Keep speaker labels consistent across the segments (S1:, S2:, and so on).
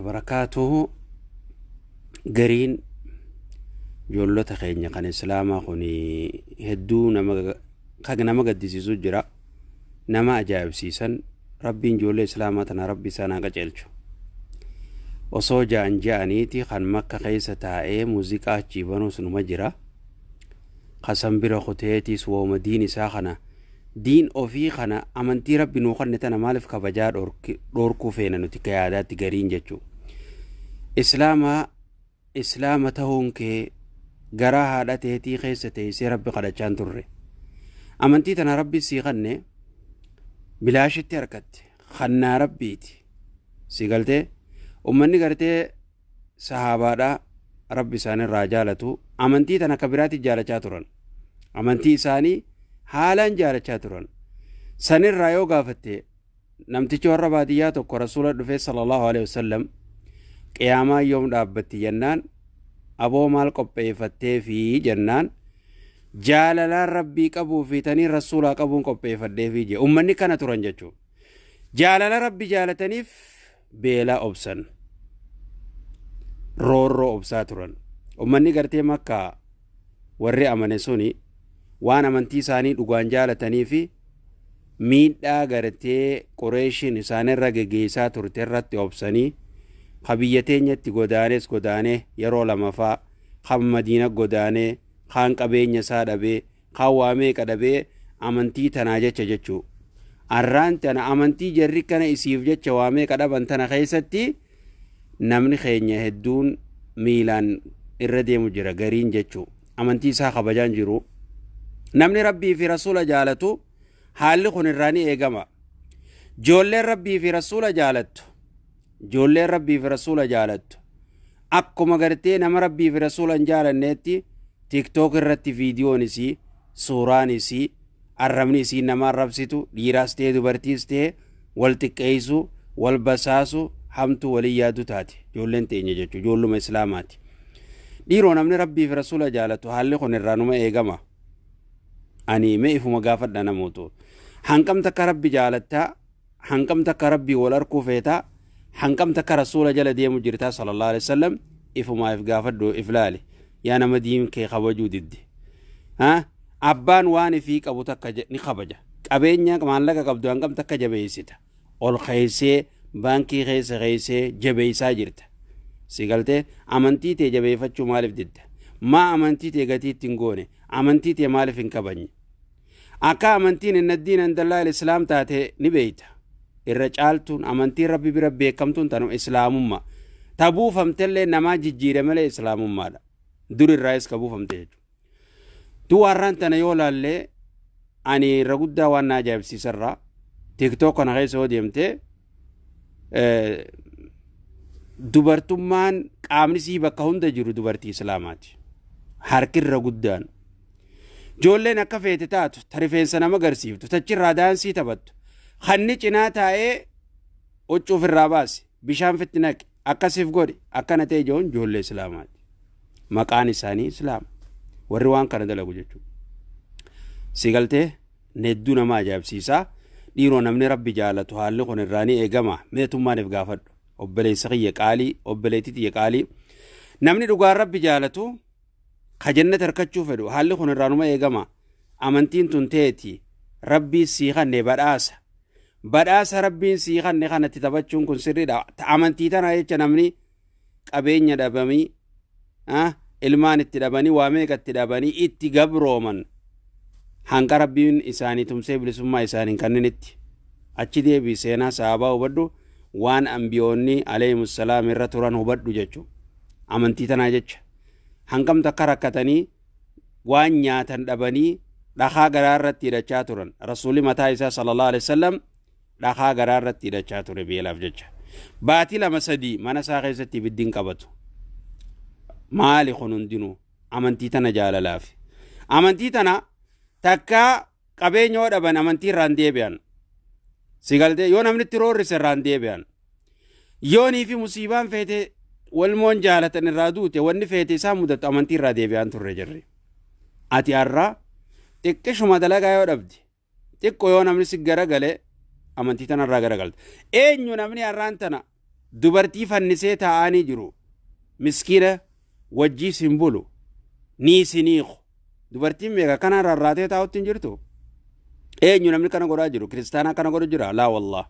S1: Barakaatuhu. Gariin ijoollota keenya kan islaamaa kun hedduu nama kan nama gaddisiisu jira, nama ajaa'ibsiisan. Rabbiin ijoollee islaamaa tana Rabbi isaan haa qajeelchu. Osoo ja'an ja'aniiti kan Makka keessa taa'ee muuziqaa achii banuus numa jira. Kasan bira kuteetis wooma diin isaa kana, diin ofii kana, amantii Rabbi nuu kanne tana maaliif kabajaa dhorkuu feena nuti ka yaadaatti gariin jechuu. Islaamaa, islaama ta'uun kee garaa haadha teetii keessa teessee Rabbi kadhachaan turre. Amantii tana Rabbi sii kanne, bilaashitti harkatte, kannaa Rabbiiti. Si galtee? Ummanni gartee sahaabaadhaa, Rabbi isaanirraa jaalatu, amantii tana akka biraatti jaalachaa turan. Amantii isaanii haalaan jaalachaa turan. Sanirraa yoo gaafatte, namtichi warra baadiyyaa tokko Rasuula dhufee sallallahu alaihi wasallam, qiyaamaa yoom dhaabbatti jennaan, aboo maal qopheeffattee fi jennaan, jaalalaan Rabbii qabuu fi tanii Rasuulaa qabuun qopheeffadhee fi jee. Ummanni kana turan jechuudha. Jaalala Rabbi jaalataniif beelaa obsan. Roorroo obsaa turan. Ummanni gartee Makkaa warri amane suni waan amantii isaanii dhugaan jaalatanii fi miidhaa gartee Qureeshiin isaanirra geggeessaa turte irratti obsanii, ka biyya teenyatti godaanes godaanee yeroo lamafaa, kan Madiina godaanee, kaan qabeenya isaa dhabee, kaan waa meeqa dhabee amantii tanaa jecha jechuu. Arraan tana amantii jarri kana isiif jecha waa meeqa dhaban tana keessatti namni keenya hedduun miilaan irra deemu jira gariin jechuu. Amantii isaa kabajaan jiru. Namni Rabbii fi Rasuula jaalatu haalli kun irraa ni eegama. Ijoolleen Rabbii fi Rasuula jaalattu. Ijoolleen Rabbii fi Rasuula jaalattu. Akkuma gartee nama Rabbii fi Rasuula hin jaalanneetti TikTok irratti viidiyoon isii, suuraan isii, arrabni isii nama arrabsitu, dhiiraas ta'e dubartiis ta'e wal xiqqeessu, wal basaasu, hamtuu walii yaadu taate. Ijoolleen teenya jechuudha. Ijoolluma islaamaati. Dhiiroo, namni Rabbii fi Rasuula jaalatu haalli kun irraa numa eegama. Ani mee ifuma gaafadha namootu. Hanqam takka Rabbi jaalattaa, hanqam takka Rabbii wal arkuu feetaa, hanqam takka Rasuula jala deemu jirtaa sallallahu alaihi wasallam? Ifumaa if gaafadhu, if laali. Yaa nama diin kee kabajuu didde. Abbaan waan ifii qabu takka ni kabaja. Qabeenya maallaqa qabdu hanqam takka jabeessita? Ol keessee baankii keessa keessee jabeessaa jirta. Si galtee? Amantii tee jabeeffachuu maaliif didda? Maa amantii tee gatii ittiin goone? Amantii tee maaliif hin kabajne? Akka amantiin inna diina indallaa islaam taate ni beeyta. Irra caaltuun amantiin Rabbi bira beekamtuun tanuma islaamummaa. Ta buufamtellee namaa jijjiire malee islaamummaadha. Dur irraayis ka buufamte jechuudha. Duwwaarraan tana yoo laallee, ani irra guddaa waan na ajaa'ibsiisarraa TikTok kana keessa yoo deemte, dubartummaan qaamni sii bakka hunda jiru dubartii islaamaati. Harkirra guddaan. Ijoolleen akka feete taatu, ta rifeensa nama agarsiiftu, tachirraa daansii taphattu, kanni cinaa taa'ee huccuuf irraa baasi, bishaan fitti naqi, akkasiif godhi, akkana ta'e ijoon ijoollee islaamaati. Maqaan isaanii islaama. Warri waan kana dalagu jechuudha. Si galtee? Hedduu nama ajaa'ibsiisaa. Dhiiroo, namni Rabbi jaalatu haalli kun irraa ni eegama. Meetummaaniif gaafadhu. Obboleessa kiyya qaalii, obboleettii kiyya qaalii. Namni dhugaan Rabbi jaalatu, ka jannata harkachuu fedhu, haalli kun irraa numa eegama. Amantiin tun teeti. Rabbii sii kanne badhaasa. Badhaasa Rabbiin sii kanne kanatti taphachuun kun sirriidha. Amantii tana jecha namni qabeenya dhabamii, ilmaan itti dhabanii, waa meeqa itti dhabanii itti gabrooman, hanqa Rabbiin isaanii tumsee bilisummaa isaanii kanninitti. Achi deebii seenaa sahabaa hubadhu, waan ambiyoonni alayhimussalaam irra turan hubadhu jechuudha. Amantii tanaa jecha hanqam takka rakkatanii, waan nyaatan dhabanii, dhakaa garaa irratti hidhachaa turan. Rasuulli mataa isaa sallallahu alaihi wasallam dhakaa garaa irratti hidhachaa ture beelaaf jecha. Baatii 2 3 mana isaa keessatti ibiddi hin qabatu. Maali kun hundinuu? Amantii tana jaalalaaf. Amantii tana takka qabeenya yoo dhaban amantii irraan deebi'an. Si galtee? Yoo namni itti roorrise irraan deebi'an. Yoonii fi musiibaan feete walmoon jaalatan irraa duute, wanni feete isaan mudatu, amantii irraa deebi'an turre jirri. Ati har'a xiqqishuma dalagaa yoo dhabde, xiqqo yoo namni si garagale, amantii tana irraa garagalta. Eenyu namni har'aan tana Dubartii fannisee taa'anii jiru. Miskiina wajjii sin bulu. Ni siniiqu. Dubartiin meeqa kana rarraatee taa'utti hin jirtu? Eenyu namni kana godhaa jiru? Kiristaanaa kana godhu jira? Laa wallah.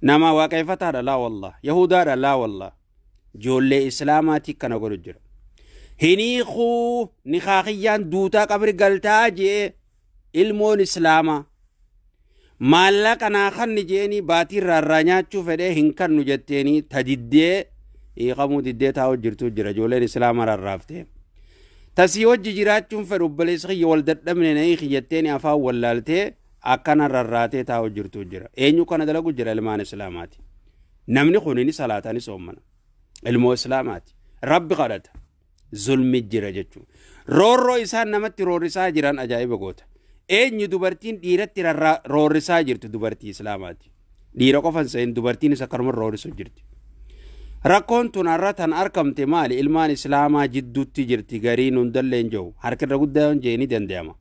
S1: Nama waaqeffataadha? Laa wallah. Yahudaadha? Laa wallah. Ijoollee Islaamaatii kana godhu jira. Hiniiquu nikaakiyyaan duutaa qabri galtaa jee ilmoon Islaamaa. Maallaqa naa kanni jeeni baatii irraa nyaachuu fedhee hin kannu jetteeni ta diddee hiikamuu diddee taa'u jirtu jira ijoolleen Islaamaa rarraaftee. Tasii wajji jiraachuun fedhu obboleessi kiyya wal dadhabne na hiiki jetteeni afaan wallaaltee akkana rarraatee taa'u jirtu jira. Eenyu kana dalagu jira? Ilmaan Islaamaati. Namni kun ni salaata ni soommana. Ilmoo Islaamaati. Rabbi kadhata. Zulmi jira jechuudha. Roorroo isaan namatti roorrisaa jiran ajaa'iba goota. Eenyu dubartiin dhiiratti roorrisaa jirtu? Dubartii Islaamaati. Dhiira qofan sa'in dubartiin isa kanuma roorrisu jirti. Rakkoon tun har'a tan argamte maali? Ilmaan Islaamaa jidduutti jirti gariin hundallee hin jiru. Harkirra guddaa yoo jee ni danda'ama.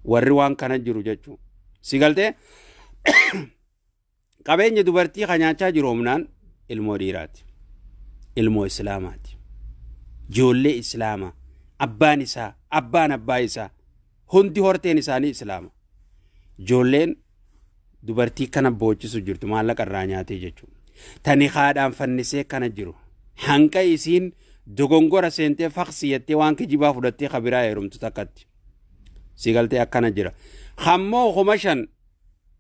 S1: Warri waan kana jiru jechuudha. Si galtee qabeenya dubartii kan nyaachaa jiru humnaan ilmoo dhiiraati. Ilmoo Islaamaati. Ijoollee Islaamaa. Abbaan isaa, abbaan abbaa isaa. Hundi horteen isaanii Islaama. Ijoolleen dubartii kana boochisu jirtu maallaqa irraa nyaatee jechuudha. Tani haadhaan fannisee kana jiru. Hanqa isiin dogongora seentee faqsi jettee waan kijibaa fudhattee kabiraa heerumtu takkatti. Si galtee akkana jira. Hammoo 5,000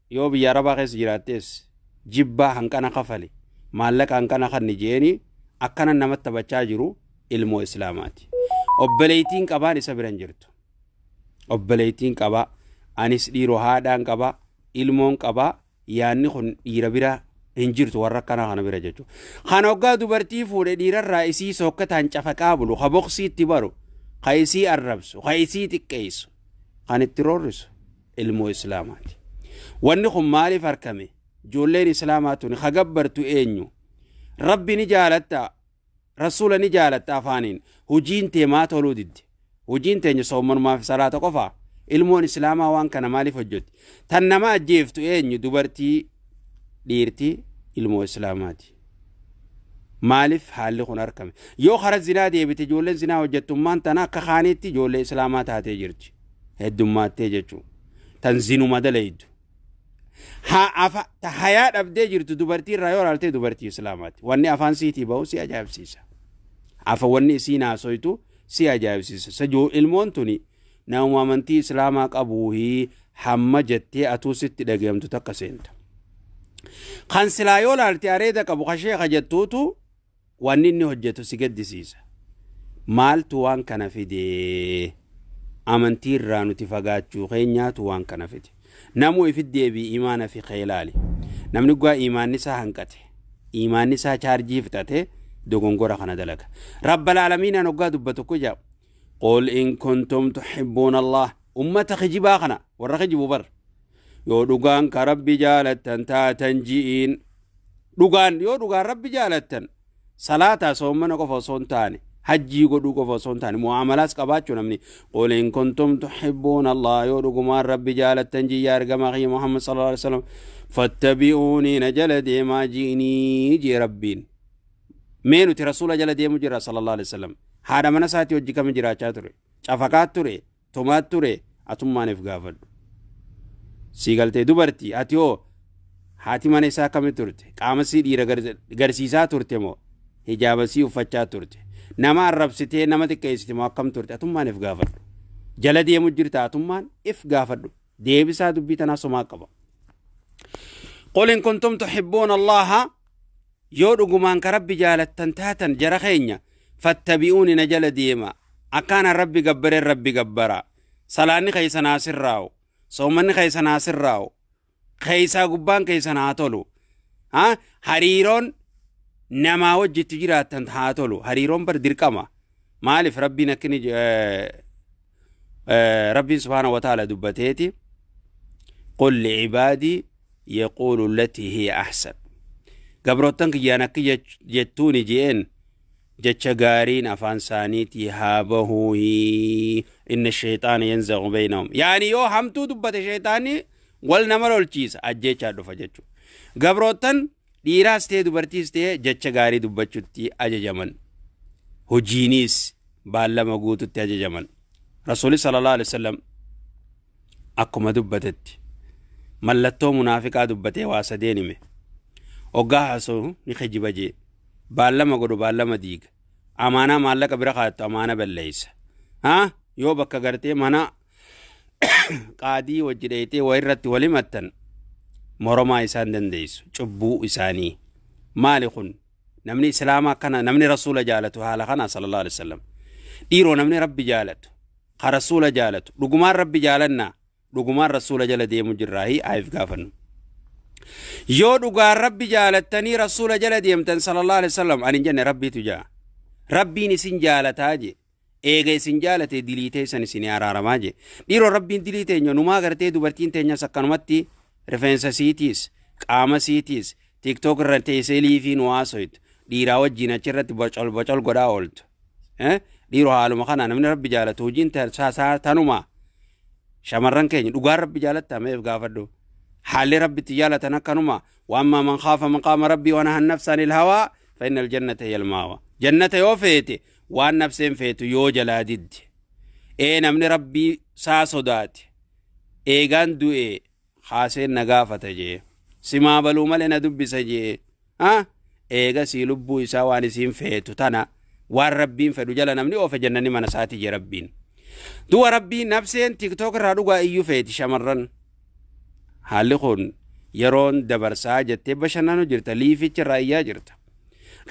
S1: yoo biyya Arabaa keessa jiraattees jibbaa hanqana kafale maallaqa hanqana kanni jeeni akkana namatti taphachaa jiru ilmoo Islaamaati. Obboleettiin qabaan isa bira hin jirtu. Obboleettiin qabaa, anis dhiiroo haadhaan qabaa, ilmoon qabaa, yaanni kun dhiira bira hin jirtu warra akkanaa kana bira jechuudha. Kan hoggaa dubartii fuudhe dhiirarraa isii sokkataan cafaqaa bulu, ka boksii itti baru, ka isii arrabsu, ka isii xiqqeessu, kan itti roorrisu ilmoo Islaamaati. Wanni kun maaliif argame? Ijoolleen Islaamaa tuni ka gabbartu eenyu? Rabbi ni jaalatta, Rasuula ni jaalatta afaaniin. Hojiin tee maa toluu didde? Hojiin teenya soomanumaa fi salaata qofaa? Ilmoon Islaamaa waan kana maaliif hojjetti? Tan nama ajjeeftu eenyu? Dubartii dhiirti ilmoo Islaamaati. Maaliif haalli kun argame? Yoo karaa zinaa deebite ijoolleen zinaa hojjettummaan tana akka kaaniitti ijoollee Islaamaa taatee jirti. Heddummaattee jechuudha. Tan zinuma dalaydu. Hayaa dhabdee jirtu dubartii irraa yoo ilaalte dubartii Islaamaati. Wanni afaan siitii bahu si ajaa'ibsiisa. Afa wanni isiin haasoytu si ajaa'ibsiisa. Ilmoon tuni nama amantii Islaamaa qabuuhi hamma jettee atuu sitti dhageemtu takka seenta. Kan silaa yoo ilaalte areeda qabu ka sheeka jettuutu wanni inni hojjetu si gaddisiisa. Maaltu waan kana fide? Amantii irraa nuti fagaachuu keenyaatu waan kana fide. Namuu ifi deebii imaana fi ilaali. Namni dhugaa imaanni isaa hanqate, imaanni isaa chaarjii fixate dogongora kana dalaga. Rabbal aalamiinaan hoggaa dubbatu ko jaa. Qul in kuntum tuhibbuuna Allah. Ummata kijibaa kana warra kijibu bar. Yoo dhugaan ka Rabbi jaalattan taatan ji'iin. Dhugaan yoo dhugaan Rabbi jaalattan salaataa soomana qofa osoo hin taane hajjii godhuu qofa osoo hin taane mu'amalaas qabaachuu namni. Qul in kuntum tuhibbuuna Allah yoo dhugumaan Rabbi jaalattan jiyya ergamaa kiyya Muhammad sallallahu alaihi wasallam fattabi'uunii na jala deemaa ji'inii jee Rabbiin. Mee nuti rasuula jala deemu jira sallallahu alaihi wasallam. Haadha mana isaatii hojii kam jiraachaa ture? Cafaqaa ture, tomaa ture, atummaaniif gaafadhu. Si galtee dubartii ati hoo haati mana isaa akkamitti turte? Qaama sii dhiira garsiisaa turte moo hijaaba sii uffachaa turte? Nama arrabsitee nama xiqqeessite moo akkam turte? Atummaan if gaafadhu. Jala deemu jirta atummaan if gaafadhu. Deebisaa dubbii tanaa somaa qaba. Qul in kuntum tuhibbuuna Allaha yoo dhugumaan ka Rabbi jaalattan taatan jara keenya fattabi'uuni na jala deema. Akkaana Rabbi gabbareen Rabbi gabbara. Salaanni keessan haa sirraa'u. Soomanni keessan haa sirraa'u. Keessaa gubbaan keessan haa tolu. Hariiroon namaa wajjitti jiraattan haa tolu. Hariiroon bar dirqama. Maaliif Rabbiin akkini Rabbiin subhaanahu wa ta'ala dubbateeti. Qul li'ibaadii yaquulu allatii hiya ahsan. Gabroottan kiyyaan akka jettuuni je'een jecha gaariin afaan isaaniitii haa bahuuhi inna sheexaana yanzagu baynahum. Yaani yoo hamtuu dubbate sheexaanni wal nama lolchiisa ajjeechaa dhufa jechuudha. Gabroottan Dhiiraas ta'e dubartiis ta'e jecha gaarii dubbachuutti ajajaman. Hojiinis baallama guututti ajajaman. Rasuulli sallallahu alaihi wasallam akkuma dubbatetti mallattoo munaafiqaa dubbatee waa sadeen hime. Hoggaa haasa'u ni kijiba jee. Baallama godhu baallama diiga. Amaanaa maallaqa bira kaa'attu amaana balleessa. Haa yoo bakka gartee mana qaadii wajji dheeytee waa irratti wal himattan moromaa isaan dandeessu cubbuu isaanii. Maali kun namni islaamaa akkana namni rasuula jaalatu haala kana sallallahu alaihi wasallam. Dhiiroo namni rabbi jaalatu ka rasuula jaalatu dhugumaan rabbi jaalannaa dhugumaan rasuula jala deemu jirraahi aayif gaafannu. Yoo dhugaan rabbi jaalattanii rasuula jala deemtan sallallahu alaihi wasallam ani hin jenne rabbiitu jaa. Rabbiin isin jaalataa je. Eega isin jaalate diliitee san isin araaramaa je. Dhiiroo rabbiin dilii teenya numaa gartee dubartiin teenyas akkanumatti rifeensa siitiis qaama siitiis TikTok irra teessee liifii nu haasoytu dhiiraa wajjin achirratti bocol bocol godhaa ooltu. Dhiiroo haaluma kana namni rabbi jaalatu hojiin tanuma shamarran keenya dhugaan rabbi jaalatta meef gaafadhu. Haalli rabbitti jaalatan akkanuma waammaa man khaafa maqaama rabbii wa nahaa nafsa anil hawaa fa innal jannata hiya al-ma'wa. Jannata yoo feete waan nafseen feetu yoo jalaa didde. Namni rabbii saa sodaate eegaan du'e haaseen na gaafata jee. Simaa baluu malee na dubbisa jee. Eega sii lubbuu isaa waan isiin feetu tana waan rabbiin fedhu jala namni oofe jannanni mana isaati jee rabbiin. Du'a rabbiin nafseen TikTok irraa dhugaa iyyuu feeti shamarran. Haalli kun yeroon dabarsaa jettee bashannanu jirta liificha irraa iyyaa jirta.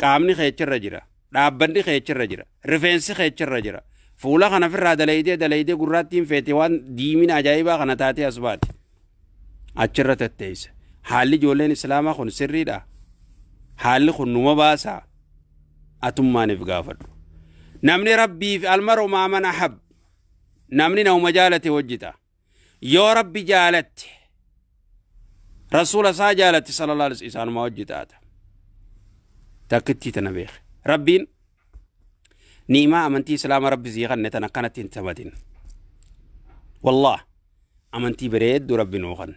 S1: Qaamni keechirra jira. Dhaabbanni keechirra jira. Rifeensi keechirra jira. Fuula kana ofirraa dalaydee dalaydee gurraattiin feete waan diimina ajaa'ibaa kana taatee as baate. Achirra tetteessa. Haalli ijoolleen islaamaa kun sirriidha. Haalli kun numa baasaa. Atummaaniif gaafadhu. Namni rabbiif almaru maa man ahab. Namni nama jaalate hojjeta. Yoo rabbi jaalatte rasuula isaa jaalatte sallallahu alaihi wasallam isaanuma hojjetaata. Takkittii tana beeke. Rabbiin ni'imaa amantii islaama rabbi sii kanne tan akkanatti hin taphatin. Wallah amantii bareedduu rabbi nuu kanne.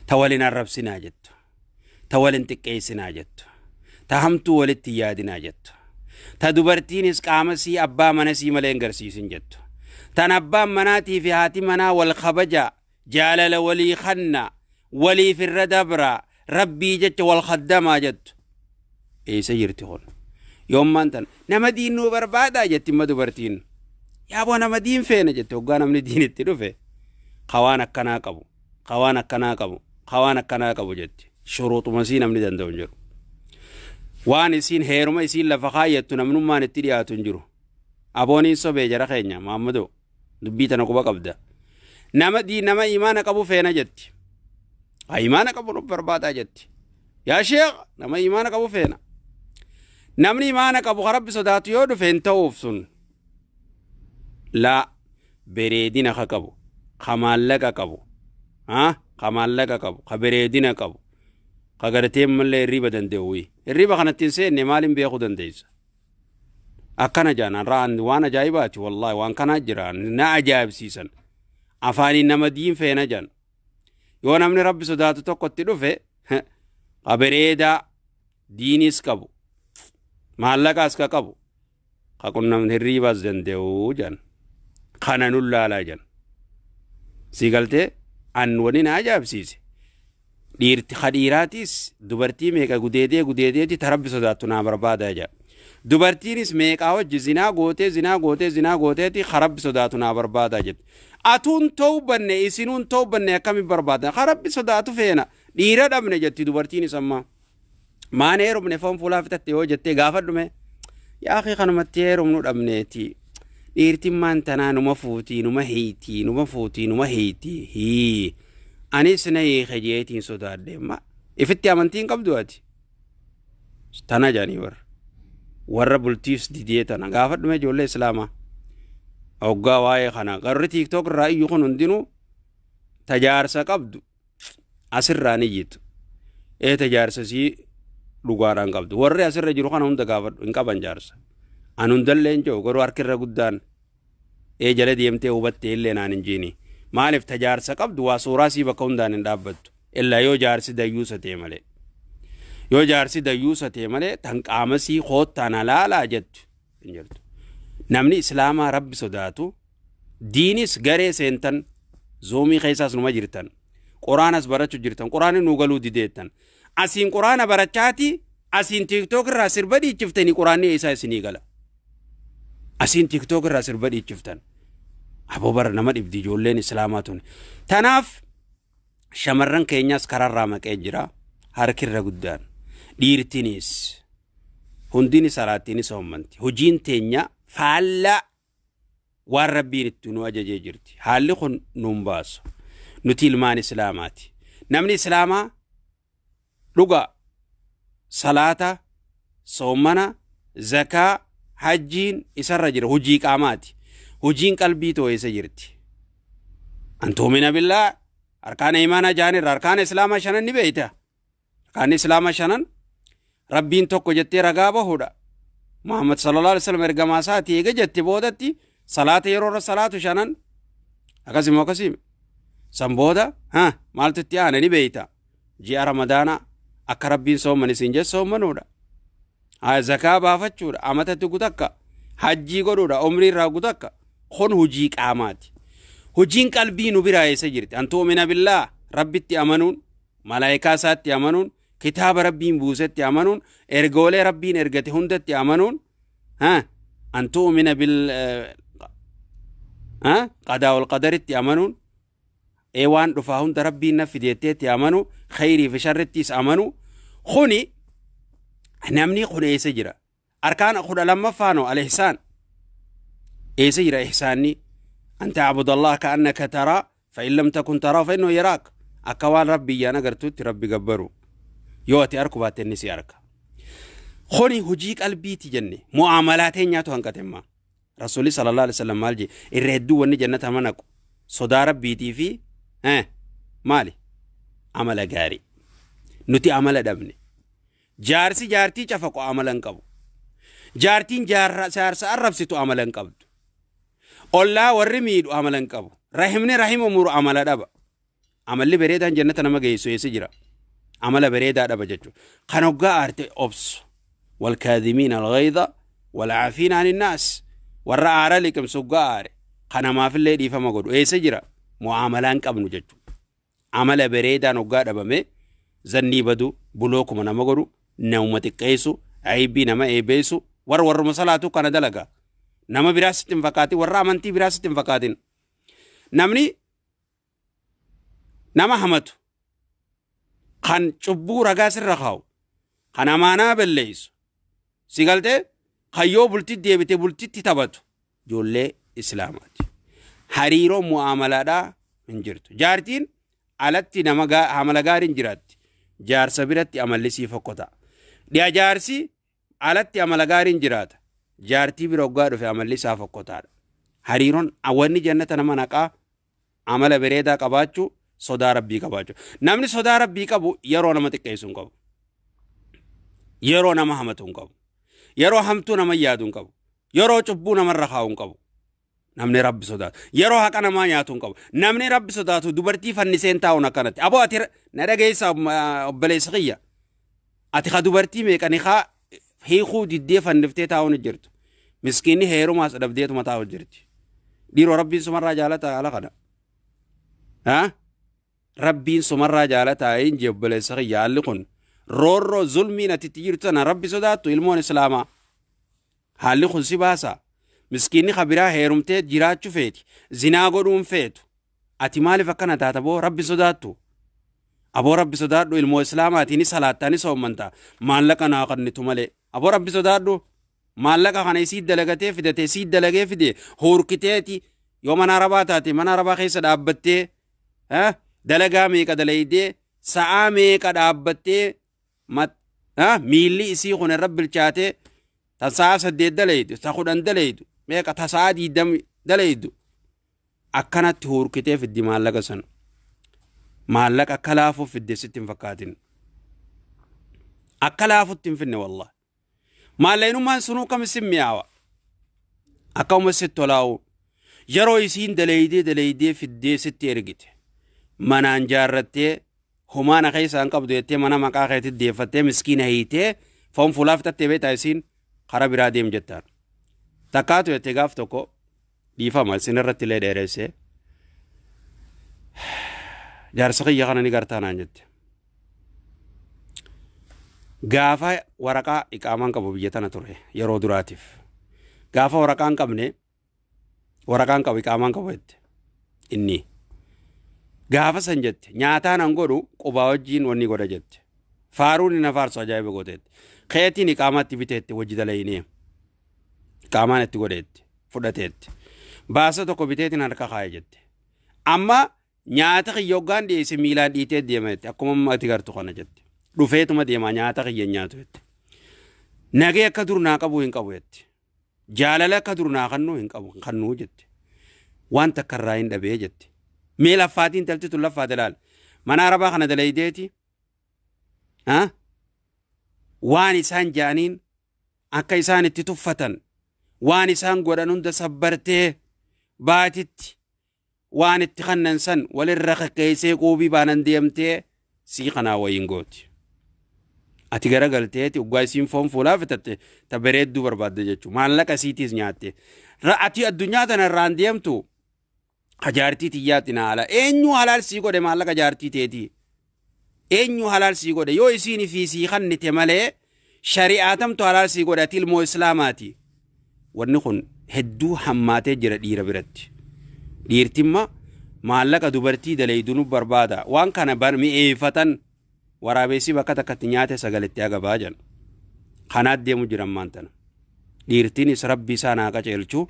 S1: Ta walin arrabsinaa jettu. Ta walin xiqqeessinaa jettu. Ta hamtuu walitti yaadinaa jettu. Ta dubartiinis qaama sii abbaa mana sii malee hin garsiisin jettu. Tan abbaan manaatii fi haati manaa wal kabaja jaalala walii kanna waliif irra dabra rabbii jecha wal khaddamaa jettu. Eessa jirti kun? Yoommaan tan nama diinuu barbaadaa jetti imma dubartiin. Yaaboo nama diin feena jette hoggaa namni diin itti dhufe kawaan akkanaa qabu kawaan akkanaa qabu kawaan akkanaa qabu jetti. Shuruuxuma sii namni danda'u hin jiru. Waan isiin heeruma isiin lafa kaayyattu namnummaan itti dhiyaatu hin jiru. Abooniin sobee jara keenya Maammadoo dubbii tana quba qabda. Nama diin nama imaana qabu feena jetti. Imaana qabu nu barbaadaa jetti. Yaa sheekh nama imaana qabu feena. Namni imaana qabu ka rabbi sodaatu yoo dhufe hin ta'uuf sun. Laa bareedina ka qabu ka maallaqa qabu ka maallaqa qabu ka bareedina qabu ka gartee mallee hirriba danda'u. Hirriba kanatti hin seenne maaliin beekuu dandeessa? Akkana jaanaan ra'an waan ajaa'ibaati wallaahi waan kanaa jira na ajaa'ibsiisan. Afaaniin nama diin feena jaan. Yoo namni rabbi sodaatu tokkotti dhufe ka bareedaa diinis qabu maallaqaas ka qabu ka qunnamni hirribaas danda'u jaan. Kana nun laalaa jaan. Sii galtee an wani na ajaa'ibsiise. Dhiirti ka dhiiraatiis dubartii meeqa gudeedee gudeedeeti ta rabbi sodaattu naa barbaadaa jaa. Dubartiinis meeqaa wajji zinaa gootee zinaa gootee zinaa gooteeti ka rabbi sodaatu naa barbaadaa jette. Atuun tawbanne isinuun tawbanne akkamiin barbaadan ka rabbi sodaatu feena dhiira dhabne jetti dubartiinis ammaa. Maan heerumne foon fuulaa fitatte yoo jettee gaafadhume yaa akhi kanumatti heerumnu dhabneeti. Dhiirtiin maan tanaa numa fuutii numa hiitii numa fuutii numa hiitii hii. Anis na hiike jeetiin sodaadhe ma ifitti amantiin qabdu ati. Tana jaanii warra. Warra bultiif didee tana gaafadhume ijoollee islaamaa. Hoggaa waa'ee kana garri TikTok irraa iyyuu kun hundinuu tajaarsa qabdu asirraa ni iyyitu. Tajaarsa sii dhugaadhaan qabdu. Warri asirra jiru kana hunda gaafadhu hin qaban jaarsa. An hundallee hin jiru garuu harkirra guddaan jala deemtee hubattee illee naan hin jiini. Maaliif tajaarsa qabdu waa suuraa sii bakka hundaan hin dhaabbattu. Illaa yoo jaarsi dayyuusa ta'e malee. Yoo jaarsi dayyuusa ta'e malee tan qaamasii koottaan halaalaa jettu hin jirtu. Namni islaamaa rabbi sodaatu diinis garee seentan zoomii keessaas numa jirtan. Quraanas barachuu jirtan. Quraanni nuu galuu dideettan. Asiin quraana barachaati asiin TikTok irraa sirba dhiichiftanii quraanni eessaa isinii gala. Asiin TikTok irraa sirba dhiichiftan. Aboo bara nama dhibdi ijoolleen islaamaa tuni. Tanaaf shamarran keenyaas karaarraa maqee jira. Harkirra guddaan. Dhiirtinis hundini salaattiinis hoommanti. Hojiin teenya faallaa waan rabbiin itti nu ajajee jirti. Haalli kun nuun baasu. Nuti ilmaan islaamaati. Namni islaamaa dhuga salaata, soommana, zakaa, hajjiin isarra jira. Hojii qaamaati. Hojiin qalbii too eessa jirti? An tu'mina billaa arkaana imaanaa jaanirra arkaana islaamaa shanan ni beeyta. Arkaanni islaamaa shanan rabbiin tokko jettee ragaa bahuudha. Muhammad sallallahu alaihi wasallam ergamaa isaati eega jette boodatti salaata yeroo irra salaatu shanan akkasuma akkasuma. San booda maaltu itti aana ni beeyta. Ji'a Ramadaanaa akka rabbiin soomman isin jedhu soommanuudha. Zakaa baafachuudha. Amatatti gutakka. Hajjii godhuudha. Umrii irraa gutakka. Kun hojii qaamaati. Hojiin qalbii nu biraa eessa jirti? An tu'mina billaa rabbitti amanuun, malaayikaa isaatti amanuun, kitaaba rabbiin buusetti amanuun, ergoolee rabbiin ergate hundatti amanuun, an tu'mina bil qadaa wal qadaritti amanuun, waan dhufaa hunda rabbiin na fideetteetti amanu, khayrii fi sharrittis amanu. Kuni namni kun eessa jira? Arkaan 12ffaanoo al-ihsaan. Eessa jira ihsaanni? An ta'budu Allah ka'annaka taraa fa in lam takun taraa fa innahu yaraak. Akka waan rabbi iyyaan agartutti rabbi gabbaru. Yoo ati arku baatte inni si arka. Kuni hojii qalbiiti jenne mu'aamalaa teenyaatu hanqatemma. Rasuulli sallallahu alaihi wasallam maal jee? Irra hedduu wanni jannata nama naqu sodaa rabbiitii fi maali? Amala gaarii. Nuti amala dhabne. Jaarsi jaartii cafaqu amala hin qabu. Jaartiin jaarsa arrabsitu amala hin qabdu. Ollaa warri miidhu amala hin qabu. Rahimni rahima muru amala dhaba. Amalli bareedaan jannata nama geessu eessa jira? Amala bareedaa dhaba jechuudha. Kan hoggaa aarte obsu. Walkaadhimiina alghayda walcaafiina anin naas. Warra aara liqimsu hoggaa aare. Kan namaafillee dhiifama godhu eessa jira? Mu'aamalaa hin qabnu jechuudha. Amala bareedaan hoggaa dhabame zannii badu bulookuma nama godhu nama xiqqeessu aybii nama eebeessu warra warruma salaatu kana dalaga. Nama biraa sitti hin fakkaatin, warra amantii biraa sitti hin fakkaatin. Namni nama hamatu kan cubbuu ragaa sirra kaa'u kan amaanaa balleessu si galtee kan yoo bultitti deebite bultitti taphatu ijoollee islaamaati. Hariiroo mu'aamalaadhaa hin jirtu. Jaartiin alatti nama amala gaariin jiraatti. Jaarsa biratti amalli sii fokkota. Dhiya jaarsi alatti amala gaariin jiraata. Jaartii bira hoggaa dhufe amalli isaa fokkotaadha. Hariiroon wanni jannata nama naqaa amala bareedaa qabaachuu, sodaa rabbii qabaachuu. Namni sodaa rabbii qabu yeroo nama xiqqeessu hin qabu. Yeroo nama hamatu hin qabu. Yeroo hamtuu nama yaadu hin qabu. Yeroo cubbuu namarra kaa'u hin qabu. Namni rabbi sodaatu. Yeroo haqa namaa nyaatu hin qabu. Namni rabbi sodaatu dubartii fanniseen taa'uun akkanatti. Aboo ati na dhageessa obboleessa kiyya. Ati ka dubartii meeqani kaa hiikuu diddee fanniftee taa'uun jirtu. Miskiinni heerumaas dhabdeetuma taa'u jirti. Dhiiroo rabbiin sumarraa jaalata ala kana. Rabbiin sumarraa jaalataa hin jee obboleessa kiyya haalli kun. Roorroo zulmiin ati itti jirtu tana rabbi sodaattu ilmoon islaamaa. Haalli kun si baasa. Miskiinni kabiraa heerumtee jiraachuu feeti. Zinaa godhuun feetu. Ati maaliif akkana taata boo rabbi sodaattu? Aboo rabbi sodaadhu ilmoo islaamaatii ni salaattaa ni soommantaa. Maallaqa naa kennitu malee. Aboo rabbi sodaadhu. Maallaqa kana isii dalagatee fidatee isii dalagee fide huurkiteeti yoo mana arabaa taate mana arabaa keessa dhaabbattee dalagaa meeqa dalaydee sa'aa meeqa dhaabbattee miilli isii kun irra bilchaatee ta sa'a 8 dalaydu ta 10 dalaydu meeqa ta sa'a 20 dalaydu akkanatti huurkitee fiddi maallaqa san. Maallaqa akka laafuuf fidde sitti hin fakkaatin. Akka laafutti hin finne wallah. Maallaqnummaan sunuu kam isin mi'aawa. Akkuma sitti tolaa'u. Yeroo isiin dalaydee dalaydee fiddee sitti ergite. Manaan jaarrattee Homaana keessa hin qabdu jettee mana maqaa keetti deeffattee miskiina hiitee foon fuulaa fixattee beektaa isiin karaa biraa deem jettaan. Takkaatu jettee gaaf tokko dhiifama isin irratti illee dheeressee jaarsa kiyya kana ni gartaa naan jette. Gaafa waraqaa iqaamaan qabu biyya tana ture yeroo duraatiif. Gaafa waraqaa hin qabne waraqaan qabu iqaamaan qabu jette inni. Gaafa san jette nyaataan an godhu qubaa wajjiin wanni godha jette. Faaruun inni faarsu ajaa'iba gooteetti. Keetiin iqaamaatti biteetti wajji dalaynee. Iqaamaan itti godheetti fudhateetti. Baasa tokko biteetiin harka kaa'e jette. Amma nyaata kiyya hoggaan dhiyeesse miilaan dhiitee deema jette. Akkuma amma ati gartu kana jette. Dhufeetuma deema nyaata kiyya nyaatu jette. Nagee akka dur naa qabu hin qabu jette. Jaalala akka dur naa kannuu hin qabu kannuu jette. Waan takka irraa hin dhabee jette. Mee laffaatiin talti tun laffaate laal. Mana arabaa kana dalaydeeti. Waan isaan ja'aniin akka isaan itti tuffatan waan isaan godhan hunda sabbartee baatitti waan itti kannan san walirra kakkeessee quubii baanan deemtee sii kanaa wayiin gooti. Ati garagalteeti uggaa isiin foon fuulaa fitatte ta bareedduu barbaadde jechuudha. Maallaqa isiitiis nyaatte. Ati addunyaa tana irraan deemtu jaartii tiyyaatti na haala. Eenyu halaal sii godhe maallaqa jaartii teetii? Eenyu halaal sii godhe? Yoo isiin fi sii kannite malee shari'aatamtu halaal sii godhe ati ilmoo islaamaati. Wanni kun hedduu hammaatee jira dhiira biratti. Dhiirtimma maallaqa dubartii daleeydu nu barbaada. Waan kana mi'eeffatan waraabessi bakka takkatti nyaate sagaletti agabaa jedhan. Kanaat deemu jiran maantana. Dhiirtiinis rabbi isaan haa qajeelchu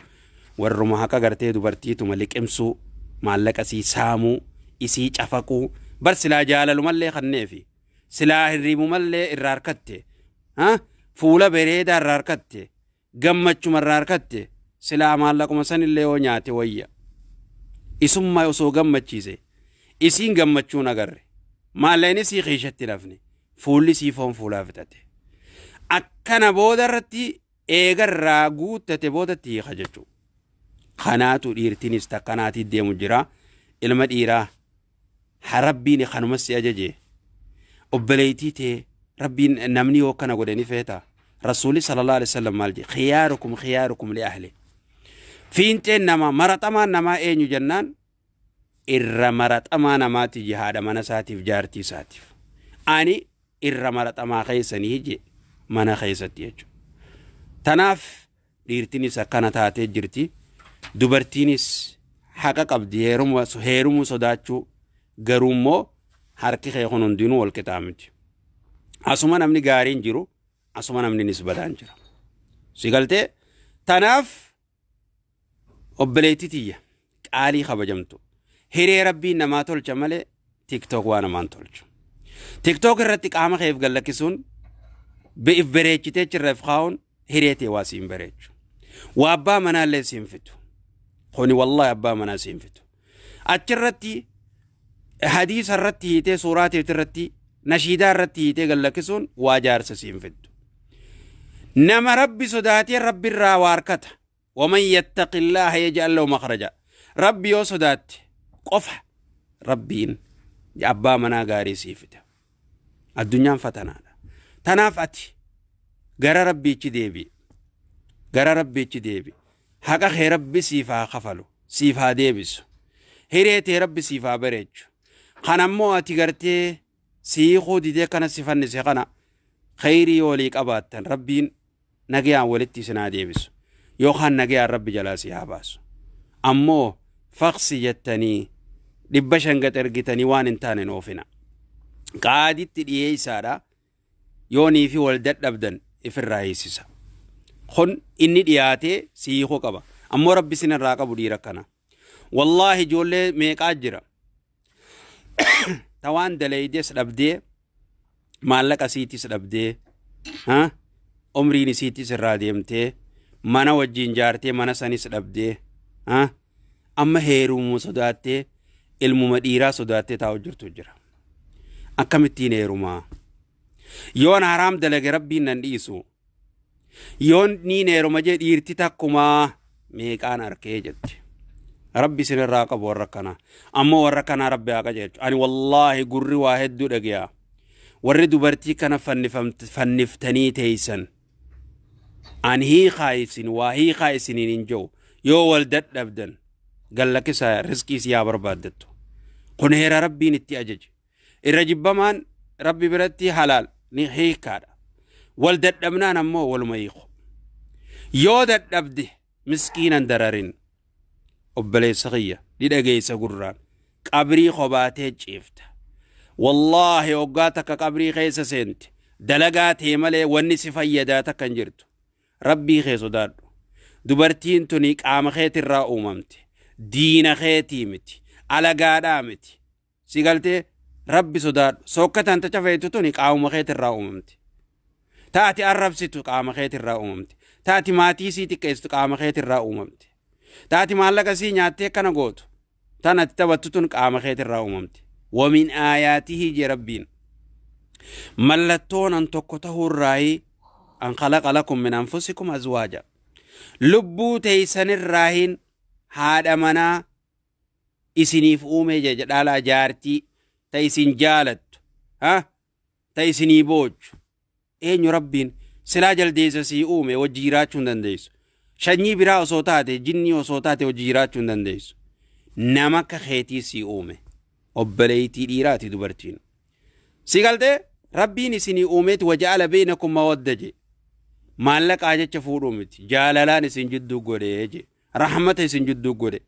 S1: warruma haqa gartee dubartiituma liqimsuu maallaqa isii saamuu isii cafaquu bar silaa jaalalumallee kanneefi silaa hirriibumallee irraa harkatte fuula bareedaa irraa harkatte gammachuma irraa harkatte silaa maallaquma sanillee yoo nyaate wayya. Isummaa osoo gammachiise isiin gammachuun agarre maallaqni sii keeshatti lafne fuulli sii foon fuulaa fixate. Akkana booda irratti eegarraa guuttate boodatti hiika jechuudha. Kanaatu dhiirtiinis takkanaatii deemu jira. Ilma dhiiraa rabbiin kanumas si ajaje obboleettii tee rabbiin namni yoo akkana godhe ni feeta. Rasuulli sallallahu alaihi wasallam maal jedhe? Khiyaarukum khiyaarukum li ahli. Fiinxeen namaa maraxamaan namaa eenyu jennaan irra maraxamaa namaati je haadha mana isaatiif jaartii isaatiif. Ani irra maraxamaa keessanii je mana keessatti jechuudha. Tanaaf dhiirtiinis akkana taatee jirti. Dubartiinis haqa qabdi heerumuu sodaachuu garuu immoo harki kee kun hundinuu wal qixaa miti. Asuma namni gaariin jiru asuma namni badaan jira. Si galtee tanaaf obboleettii tiyya qaalii kabajamtu hiree rabbiin namaa tolcha malee tiktook waa namaan tolchu. Tiktook irratti qaama keef gallakkisuun if bareechitee chirreef kaa'uun hiree tee waa siin bareechu. Waa abbaa manaallee siin fitu. Kuni wallahi abbaa manaa siin fitu. Achirratti hadiisa irratti hiitee suuraa teet irratti nashiidaa irratti hiitee gallakkisuun waa jaarsa siin fiddu. Nama rabbi sodaatee rabbi irraa waa harkata. Waman yattaqillaaha yaj'al lahu makhraja. Rabbi yoo sodaatte qofa rabbiin abbaa manaa gaarii sii fida. Addunyaan fatanaadha. Tanaaf ati gara rabbiichi deebi'i. Gara rabbiichi deebi'i. Haqa kee rabbi siif haa kafalu. Siif haa deebisu. Hiree tee rabbi siif haa bareechu. Kanammoo ati gartee siikuu didee kana si fannise kana khayrii walii qabaattan rabbiin nagayaan walitti isin haa deebisu. Yookaan nagayaan rabbi jalaa si haa baasu. Ammoo faqsi jettanii 500 gad ergitanii waan hin taane oofina. Qaaditti dhiyeessaadha. Yoonii fi wal dadhabdan ifirraa hiisisa. Kun inni dhiyaatee siikuu qaba. Ammoo rabbi isin irraa qabu dhiira kana. Wallaahi ijoollee meeqaa jira. Tawaan dalaydees dhabdee maallaqa isiitis dhabdee umriin isiitis irraa deemtee mana wajjin jaartee mana sanis dhabdee amma heerumuu sodaattee ilmuma dhiiraa sodaattee taa'u jirtu jira. Akkamittiin heerumaa? Yoon haraam dalage rabbiin nan dhiisu. Yoon niin heeruma jee dhiirti takkumaa meeqaan arkee jetti. Rabbi isinirraa qabu warra akkanaa. Ammoo warra akkanaa Rabbi haa qajeelchu. Ani wallaahi gurri waa hedduu dhage'a. Warri dubartii kana fanniftanii teeysan. An hiikaa isin waa hiikaa isiniin hin jiru. Yoo wal dadhabdan gallakkisaa riskii si haa barbaaddattu. Kun heera Rabbiin itti ajaje. Irra jibbamaan Rabbi biratti halaal ni hiikaadha. Wal dadhabnaan ammoo waluma hiiku. Yoo dadhabde miskiinan dararin. Obboleessa kiyya ni dhageessa gurraan. Qabrii qobaatee ciifta. Wallaahi hoggaa takka qabrii keessa seente. Dalagaa tee malee wanni si fayyadaa takka hin jirtu. Rabbii kee sodaadhu. Dubartiin tuni qaama keetirraa uumamte. Diina keetii miti. Alagaadhaa miti. Si galtee Rabbi sodaadhu. Sokkataan tacafeetu tuni qaamuma keetirraa uumamte. Taati arrabsitu qaama keetirraa uumamte. Taati maatii sii xiqqeessitu qaama keetirraa uumamte. Taati maallaqa sii nyaattee akkana gootu. Tan ati taphattu tun qaama keetirraa uumamte. Wamin aayaatihi jee Rabbiin. Mallattoon an tokko ta'uurraayi an khalaqa lakum min anfusikum azwaaja. Lubbuu teeysanirraahin haadha manaa isiniif uumee jedha dhaalaa jaartii ta isin jaalattu ta isinii boochu. Eenyu Rabbiin silaa jaldeessa sii uume wajji jiraachuu hin dandeessu. Sanyii biraa osoo taate jinnii osoo taate wajji jiraachuu hin dandeessu. Nama akka keetii sii uume. Obboleettii dhiiraati dubartiin. Si galtee Rabbiin isinii uumeeti waja'ala beeynakum mawadda je. Maallaqaa jecha fuudhuu miti. Jaalalaan isin jidduu godhee je. Rahmata isin jidduu godhe.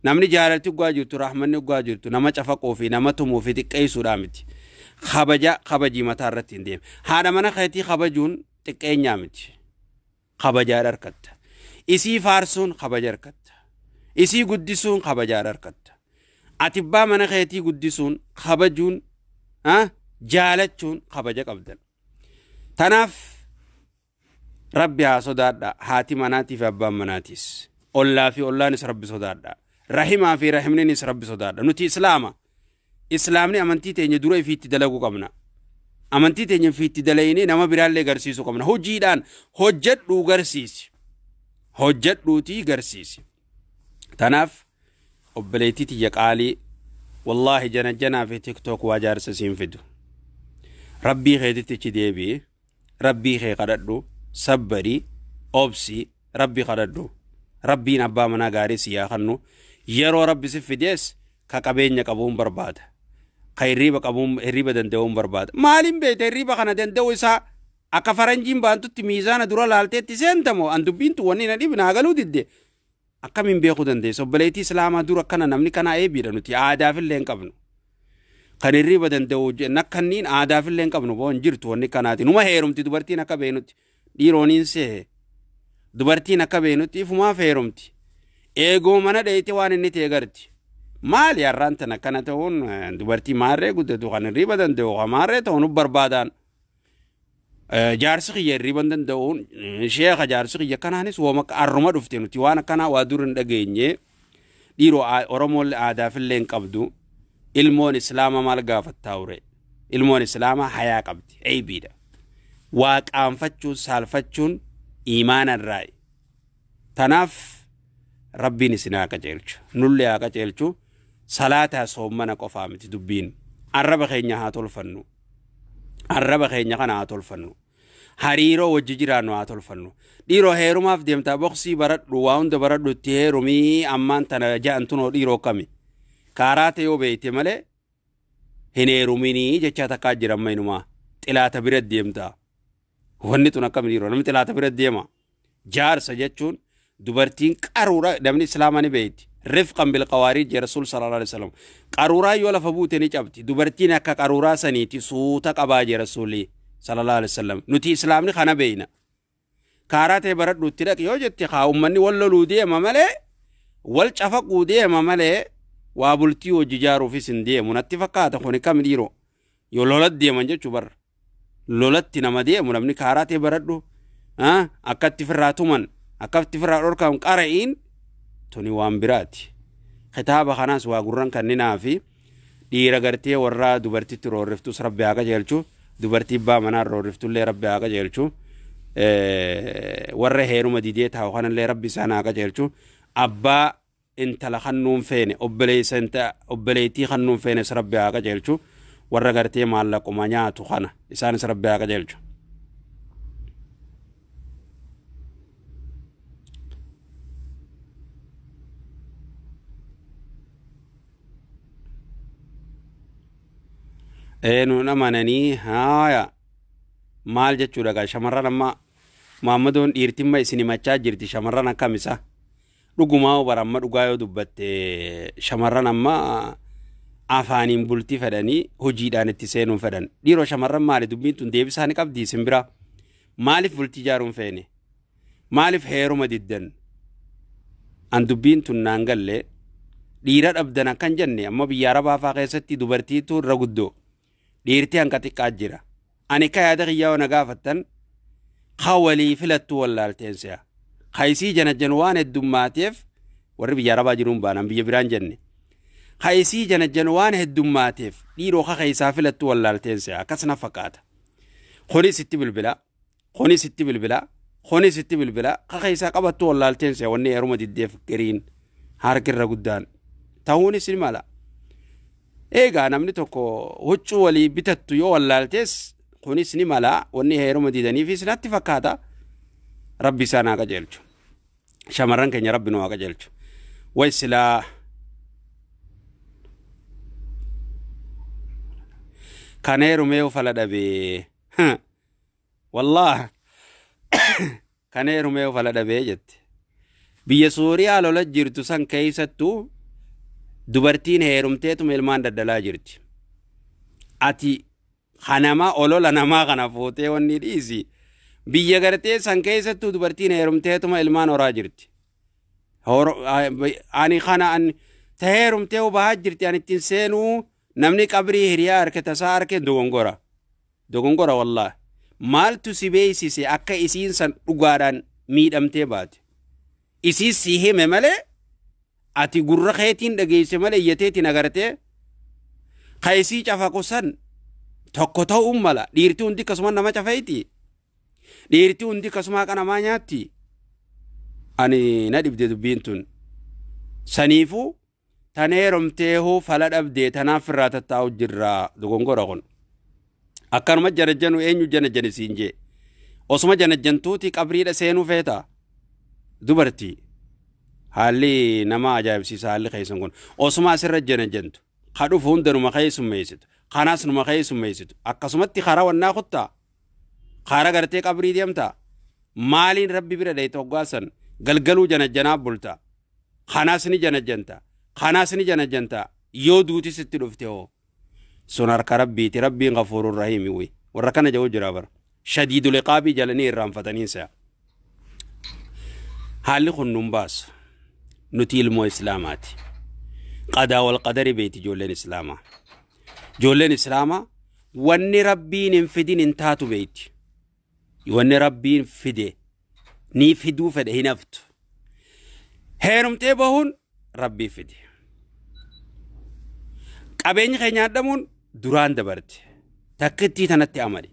S1: Namni jaalalti dhugaa jirtu rahmanni dhugaa jirtu nama cafaquu fi nama tumuu fi xiqqeessuudhaa miti. Kabaja kabajii mataa irratti hin deemu. Haadha mana keetii kabajuun xiqqeenyaa miti. Kabajaa harkatta. Isii faarsuun kabaja harkatta. Isii guddisuun kabajaa harkatta. Ati abbaa mana keetii guddisuun kabajuun jaalachuun kabaja qabdan. Tanaaf Rabbi haa sodaadha. Haati manaatii fi abbaan manaatiis. Ollaa fi ollaanis Rabbi sodaadha. Rahimaa fi rahimninis Rabbi sodaadha. Nuti Islaama. Islaamni amantii teenya dura ifiitti dalaguu qabna. Amantii teenya ifiitti dalaynee nama biraallee garsiisuu qabna. Hojiidhaan hojjedhuu garsiisi. Hojjedhuutii garsiisi. Tanaaf obboleettii tiyya qaalii wallaahi jana janaa fi TikTok waa jaarsa siin fidu. Rabbii keetitti ichi deebi'i. Rabbii kee kadhadhu. Sabbarii. Obsi. Rabbi kadhadhu. Rabbiin abbaa manaa gaarii si yaa kennu. Yeroo Rabbi si fidees ka qabeenya qabuun barbaada. Ka hirriiba qabuun hirriiba danda'uun barbaada. Maaliin beekta hirriiba kana danda'u isaa akka faranjiin baantutti miizaana dura laalteetti seentamoo an dubbiintu wanni na dhibi naa galuu didde. Akkamiin beekuu dandeessa? Obboleettii Islaamaa dura akkana namni kanaa eebiidha nuti aadaafillee hin qabnu. Kan hirriiba danda'u nakkanniin aadaafillee hin qabnu boon jirtu wanni kanaati. Numa heerumti dubartiin akka beenutti dhiirooniin sehe. Dubartiin akka beenutti ifumaaf heerumti. Eegoo mana dheeyite waan inni ta'e garti. Maali har'aan tana akkana ta'uun dubartii maarree guddatu kan hirriiba danda'u kan maarree ta'u nu barbaadaan. Jaarsi kiyya hirriiba hin danda'uun sheeka jaarsi kiyya kanaanis wooma arruma dhufte nuti waan akkanaa waa dur hin dhageenye. Dhiiroo Oromoollee aadaafillee hin qabdu. Ilmoon Islaama maal gaafattaa ture? Ilmoon Islaamaa hayaa qabdi. Eebiidha. Waa qaanfachuun saalfachuun iimaana irraayi. Tanaaf Rabbiin isin haa qajeelchu. Nullee haa qajeelchu. Salaataa soommana qofaa miti dubbiin. Arraba keenya haa tolfannu. Arraba keenya kana haa tolfannu. Hariiroo wajji jiraannu haa tolfannu. Dhiiroo heerumaaf deemtaa boksii baradhu waa hunda baradhu itti heerumii ammaan tana ja'an tunoo dhiiroo kami. Karaa ta'e yoo beeyte malee hin heeruminii jechaa takkaa jira amma inumaa. Xilaata bira deemtaa. Wanni tun akkam dhiiroo namni xilaata bira deema. Jaarsa jechuun dubartiin qaruura namni Islaamaa ni beeyti. Rifqan bil qawaarii jee Rasuul sallallahu alaihi wasallam. Qaruuraa yoo lafa buute ni cabdi. Dubartiin akka qaruuraa saniiti suuta qabaa jee Rasuulli sallallahu alaihi wasallam. Nuti Islaamni kana beeyna. Kaaraa ta'e baradhu itti dhaqi yoo jette haa uummanni wal loluu deema malee wal cafaquu deema malee waa bultii hojii ijaaruufis hin deemu natti fakkaata kuni kam dhiiroo yoo lolatti deeman jechuu barra. Lolatti nama deemu namni kaaraa ta'e baradhu akkatti firraa tuman akkatti firraa dhorkan qara'iin tuni waan biraati. Kitaaba kanaas waa gurran kanninaa fi dhiira gartee warraa dubartitti roorriftus Rabbi haa qajeelchu dubartii abbaa manaa roorriftullee Rabbi haa qajeelchu warra heeruma didee taa'u kanallee Rabbi isaan haa qajeelchu abbaa intala kannuun feene obboleessa obboleettii kannuun feenes rabbi haa qajeelchu warra gartee maallaquma nyaatu kana isaanis rabbi haa qajeelchu. Nuun amananii haaya maal jechuudha gaa shamarran amma Muhammadoon dhiirtimma isin himachaa jirti shamarran akkam isa dhugumaa bara amma dhugaa yoo dubbatte shamarran amma afaaniin bultii fedhanii hojiidhaan itti seenuun fedhan dhiiroo shamarran maali dubbiin tun deebisaa ni qabdi isin bira maaliif bultii ijaaruun feene maaliif heeruma diddan an dubbiin tun naan galle dhiira dhabdan akkan jenne amma biyya arabaa faa keessatti dubartiitu irra guddoo dhiirti hanqa xiqqaa jira ani akka yaada kiyyaa na gaafattan ka walii filattu wallaalteen si'a ka isii janajjan waan heddumaateef warri biyya arabaa jiruun baanan biyya biraan jenne ka isii janajjan waan heddumaateef dhiiroo ka keessaa filattu wallaalteen si'a akkas na fakkaata kunis itti bilbila kunis itti bilbila kunis itti bilbila ka keessaa qabattu wallaalteen si'a wanni heeruma diddeef gariin harkirra guddaan ta'uunis ni mala. Egaa namni tokko huccuu walii bitattu yoo wallaaltees kunis ni mala wanni heeruma didaniifis natti fakkaata. Rabbi isaan haa qajeelchu. Shamarran keenya rabbi nu haa qajeelchu. Way silaa kan heerumee ufala dhabee wallaah kan heerumee ufala dhabee jette. Biyya Suuriyaa lola jirtu san keessattuu dubartiin heerumteetuma ilmaan daldalaa jirti. Ati kanama olola namaa kana fuutee wanni dhiisi. Biyya gartee san keessattuu dubartiin heerumteetuma ilmaan horaa jirti. Ani kana an ta heerumtee bahaa jirti ani ittiin seenuu namni qabrii hiriyaa harke tasaa harke dogongora. Dogongora wallahi. Maaltu si beeksise akka isiin san dhugaadhaan miidhamtee baate. Isiin si hime malee ati gurra keetiin dhageesse malee iyyateetiin agartee ka isii cafaqu san tokko ta'uun mala dhiirti hundi akkasuma nama cafeeti dhiirti hundi akkasuma haqa namaa nyaatti ani na dhibde dubbiin tun saniifuu tan heerumteehuu fala dhabdee tanaaf irraa tattaa'u jirraa dogongora kun akkanuma janajjanu eenyu janajjani siin jee osuma janajjantuuti qabriidha seenuu feeta dubartii. Haalli nama ajaa'ibsiisa haalli keessan kun osuma asirra janajjantu ka dhufu hunda numa keessummeessitu kanaas numa keessummeessitu akkasumatti karaa wannaa kuttaa karaa gartee qabrii deemtaa maaliin rabbi bira dheeyte hoggaasan galgaluu janajjanaa bulta kanaas ni janajjanta kanaas ni janajjanta yoo duuti sitti dhufte hoo sun harka rabbiiti rabbiin ghafuurur rahiimi wi warra kana jedhu jira bara shadiidul iqaabii jalanii irraanfataniinsa haalli kun nun baasu. Nuti ilmoo islaamaati. Qadaa wal qadari beeti ijoolleen islaamaa. Ijoolleen islaamaa wanni rabbiin hin fidin hin taatu beeti. Wanni rabbiin fide ni fiduu fedhe hin haftu. Heerumtee bahuun rabbii fide. Qabeenyi keenya addamuun duraan dabarte. Takkittii tanatti amani.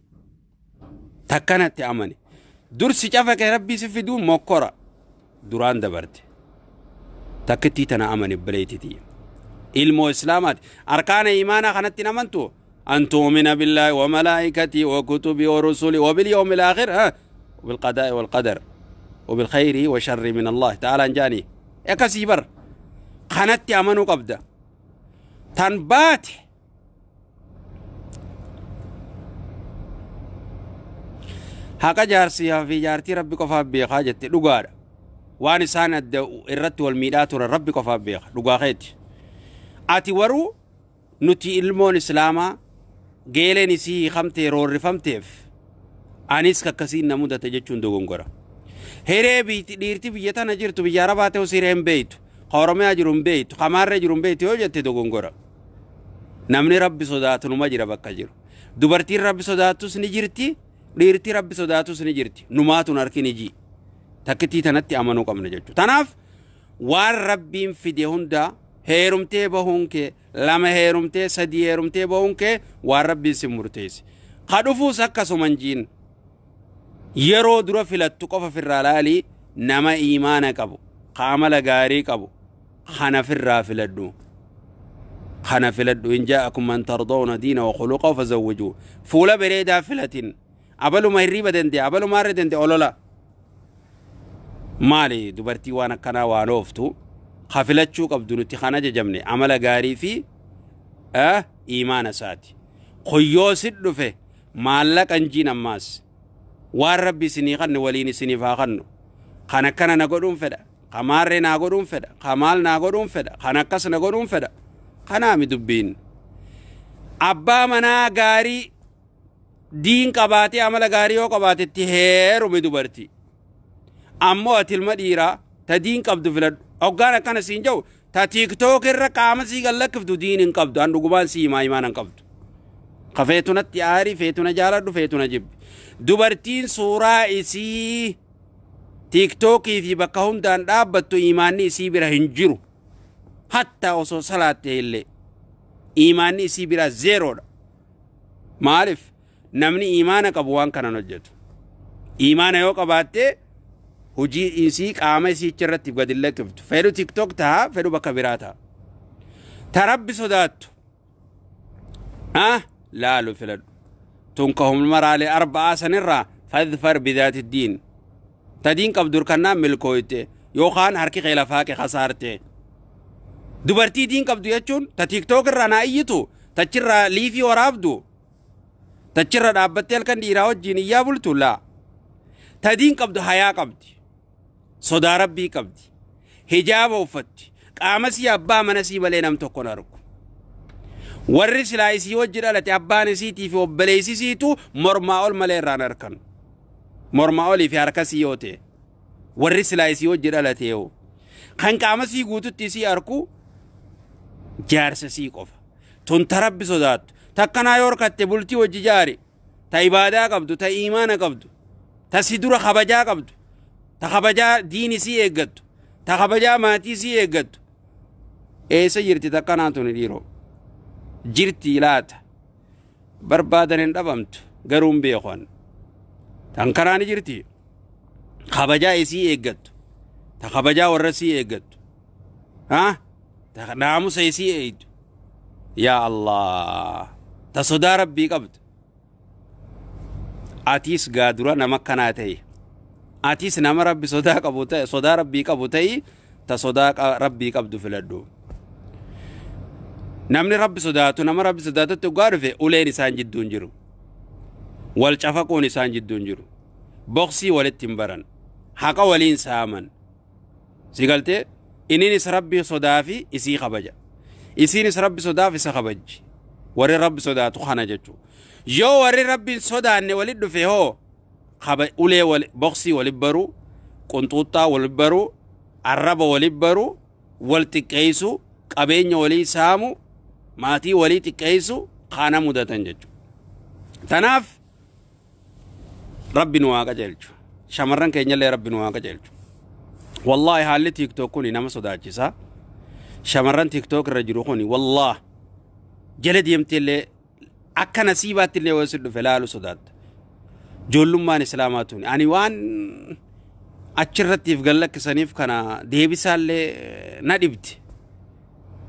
S1: Takkanatti amani. Dursi cafaqe rabbii si fiduu mokkora duraan dabarte. Takkittii tana amani obboleettitii. Ilmoo islaamaati. Arkaana imaanaa kanatti hin amantu. An tu'mina billaahi wa malaa'ikatii wa kutubii wa rusulii wa bil yawmil aakhir wa bil qadaa'i wal qadar wa bil khayri wa sharri min Allah ta'aalaan jaanii. Akkasii bar kanatti amanuu qabda. Tan baate haqa jaarsiyaa fi jaartii rabbi qofaaf beekaa jette dhugaadha. Waan isaan adda irratti wal miidhaa turan rabbi qofaaf beeka dhugaa keeti. Ati waruu nuti ilmoon islaamaa geeleen isii hiikamtee roorrifamteef anis kakkasiin na mudate jechuun dogongora. Hiree dhiirti biyya tana jirtu biyya arabaa ta'us hiree hin beeytu. Ka Oromiyaa jiru hin beeytu. Ka Maarree jiru hin beeytu yoo jette dogongora. Namni rabbi sodaatu numa jira bakka jiru. Dubartiin rabbi sodaatus ni jirti. Dhiirti rabbi sodaatus ni jirti. Numaatuun harki ni ji. Takkittii tanatti amanuu qabna jechuudha. Tanaaf waan rabbiin fide hunda heerumtee bahuun kee lama heerumtee sadii heerumtee bahuun kee waan rabbiin si murteesse. Ka dhufuus akkasuma hin jiin. Yeroo dura filattu qofa firraa laalii nama imaana qabu, ka amala gaarii qabu, Kana firraa filadhu. Kana filadhu. In jaa'akum man tardawna diina wa khuluqahu fazawwijuu. Fuula bareedaa filatin. Abaluma hirriiba danda'e, abaluma harre danda'e olola. Maali dubartii waan akkanaa waan ooftu ka filachuu qabdu nuti kan ajajamne amala gaarii fi iimaana isaati. Koyyoo sit dhufe maallaqa hin ammaas. Waan rabbi isinii kannu waliin isiniif haa kannu. Kan akkana na godhuun fedha. Kamaarree naa godhuun fedha. Kamaal naa godhuun fedha. Kan akkas na godhuun fedha. Kanaami dubbiin. Abbaa manaa gaarii diin qabaatee amala gaarii yoo qabaatetti heerumi dubartii. Ammoo ati ilma dhiiraa ta diin qabdu filadhu. Hoggaan akkana siin jedhu ta TikTok irra qaama sii gallakkiftu diin hin qabdu. An dhugumaan sii himaa imaan hin qabdu. Ka feetunatti aarii, feetuna jaaladhu, feetuna jibbi. Dubartiin suuraa isii TikTokii fi bakka hundaan dhaabbattu imaanni isii bira hin jiru. Hatta osoo salaatte illee imaanni isii bira zeeroodha. Maaliif namni imaana qabu waan kanan hojjetu. Imaana yoo qabaatte hojii isii qaama isii irratti gadi lakkiftu. Fedhu TikTok ta'a, fedhu bakka biraa ta'a. Ta rabbi sodaattu. Laalu filadhu. Tunkahum maraalee arba'aa sanirraa fadfar bidaati diin. Ta diin qabdu kannaan milkooyte yookaan harki kee lafaa kee kasaarte. Dubartii diin qabdu jechuun ta TikTok irraa naa iyyitu, tachirraa liifii waraabdu, tachirra dhaabbattee halkan dhiiraa wajjin iyyaa bultu laa. Ta diin qabdu hayaa qabdi. Sodaa rabbii qabdi. Hijaaba uffatti. Qaama sii abbaa mana sii malee nam tokko hin argu. Warri silaa isii wajji dhalate abbaan isiitii fi obboleessi isiitu mormaa ol malee irraan harkan. Mormaa olii fi harka sii yoo ta'e. Warri silaa isii wajji dhalate yoo. Kan qaama sii guututti isii arku jaarsa sii qofa. Tun ta rabbi sodaattu. Takkanaa yoo harkatte bultii wajji jaari. Ta ibaadaa qabdu, ta iimaana qabdu, ta si dura kabajaa qabdu, ta kabajaa diini sii eeggattu, ta kabajaa maatii sii eeggattu. Eessa jirti takkanaa tuni dhiiroo? Jirti laata? Barbaadan hin dhabamtu garuu hin beekan. Tan kanaa ni jirti. Kabajaa isii eeggattu. Ta kabajaa warra sii eeggattu. Ta naamusa isii eegdu. Yaa Allah. Ta sodaa rabbii qabdu. Atiis gaadura nama akkanaa ta'e. Atiis nama rabbi sodaa qabu ta'e, sodaa rabbii qabu ta'e, ta sodaa rabbii qabdu filadhu. Namni rabbi sodaatu nama rabbi sodaatutti dhugaa dhufe uleen isaan jidduu hin jiru. Wal cafaquun isaan jidduu hin jiru. Boksii walitti hin baran. Haqa waliin saaman. Si galtee inninis rabbi sodaa fi isii kabaja. Isiinis rabbi sodaaf isa kabajji. Warri rabbi sodaatu kana jechuudha. Yoo warri rabbi hin sodaanne walitti dhufe hoo ulee boksii walit baruu, qunxuuxxaa walit baruu, arraba walit baruu, wal xiqqeessu, qabeenya walii saamu, maatii walii xiqqeessu kana mudatan jechuudha. Tanaaf rabbi nu haa qajeelchu. Shamarran keenyallee rabbi nu haa qajeelchu. Wallaahi haalli TikTok kun nama sodaachisa. Shamarran TikTok irra jiru kun wallaah jala deemteellee akka nasiibaatti illee yoo si dhufe laalu sodaatta. Ijoollummaan islaamaa tuni ani waan achirrattiif gallakkisaniif kana deebisaallee na dhibdi.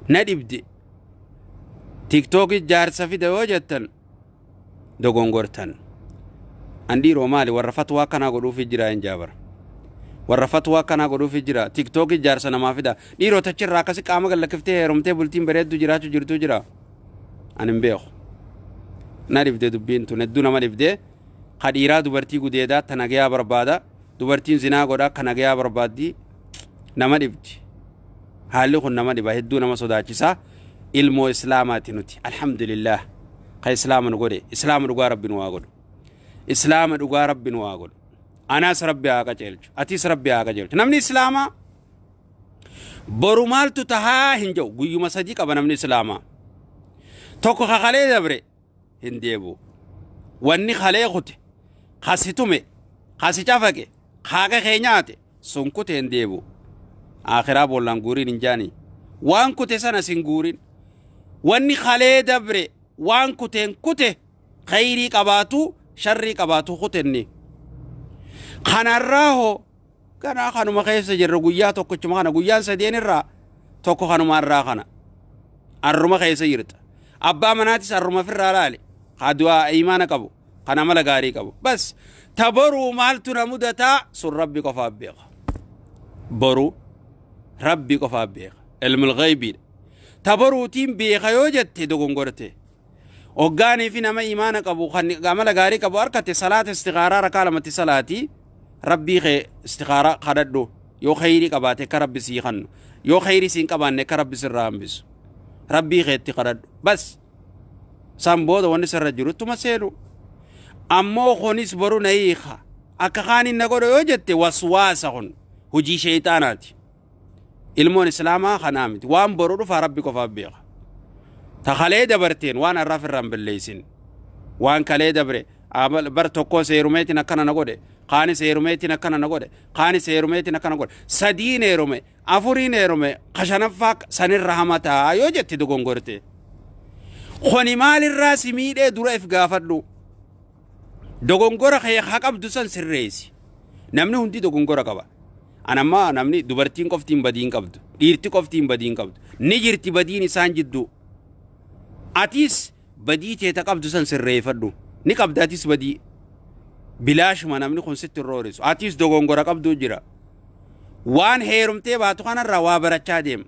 S1: Na dhibdi. TikTokii jaarsa fida yoo jettan dogongortan. An dhiiroo maali warra fatwaa akkanaa godhuufi jira hin jaabara. Warra fatwaa akkanaa godhuufi jira. TikTokii jaarsa namaa fida. Dhiiroo tachirraa akkasi qaama gallakkiftee heerumtee bultiin bareeddu jiraachuu jirtu jira. Ani hin beeku. Na dhibde dubbiin tun hedduu nama dhibde. Ka dhiiraa dubartii gudeedaa ta nagayaa barbaada. Dubartiin zinaa godhaa ka nagayaa barbaaddi. Nama dhibdi. Haalli kun nama dhiba hedduu nama sodaachisa. Ilmoo islaamaati nuti. Alhamdulillah. Ka islaama nu godhe. Islaama dhugaa rabbi nu haa godhu. Islaama dhugaa rabbi nu haa godhu. Anaas rabbi haa qajeelchu. Atis rabbi haa qajeelchu. Namni islaamaa boru maaltu tahaa hin jedhu guyyuma sadii qaba namni islaamaa. Tokko kakalee dabre hin deebi'u. Wanni kalee kute, kasi tume, kasi cafaqe, haaqa kee nyaate sun kute hin deebi'u. Akhiraa boollaan guuriin hin jaanii. Waan kute sanas hin guurin. Wanni kalee dabre waan kuteen kute khayrii qabaatu sharrii qabaatu kutenni. Kanarraa hoo ganaa kanuma keessa jirra guyyaa tokkichuma kana guyyaan sadeen irraa Tokko kanuma irraa kana arruma keessa jirta. Abbaa manaatis arruma ofirraa laale, haa du'aa imaana qabu, kan amala gaarii qabu. Bas ta boruu maaltu na mudataa sun Rabbi qofaaf beeka. Boruu Rabbi qofaaf beeka. Ilmul ghaybiidha. Ta boruutiin beeka yoo jette dogongorte. Hoggaanii fi nama imaana qabu kan amala gaarii qabu harkate, salaata istikhaaraa rakaa lamatti salaatii Rabbii kee istikaaraa kadhadhu. Yoo khayrii qabaate akka Rabbi sii kannu, yoo khayrii siin qabaanne akka Rabbi sirraa hambisu Rabbii keetti kadhadhu. Bas san booda wanni sirra jiru ittuma seenu. Ammoo kunis boru na hiika, akka kaaniin na godha yoo jette, waswaasa kun hojii sheeyxaanaati. Ilmoon Islaamaa kanaa miti. Waan boru dhufaa Rabbi qofaaf beeka. Ta kalee dabarteen waan har'aaf irraa hin balleessin. Waan kalee dabre bar tokko seerumeetiin akkana na godhe, kaanis heerumeetiin akkana na godhe, kaanis heerumeetiin akkana godhe, sadiin heerume, afuriin heerume, kashanaffaa sanirra hamataa yoo jette dogongorte. Kuni maalirraa si miidhee dura if gaafadhu. Dogongora kee haa qabdu san sirreessi. Namni hundi dogongora qaba. Anammaa namni dubartiin qoftiin badiin qabdu, dhiirti qoftiin badiin qabdu, ni jirti badiin isaan jidduu. Atis badii teeta qabdu san sirreeffadhu. Ni qabda atis badii. Bilaashuma namni kun sitti hin roorisu. Atis dogongora qabdu jira. Waan heerumtee baatu kanarraa waa barachaa deema.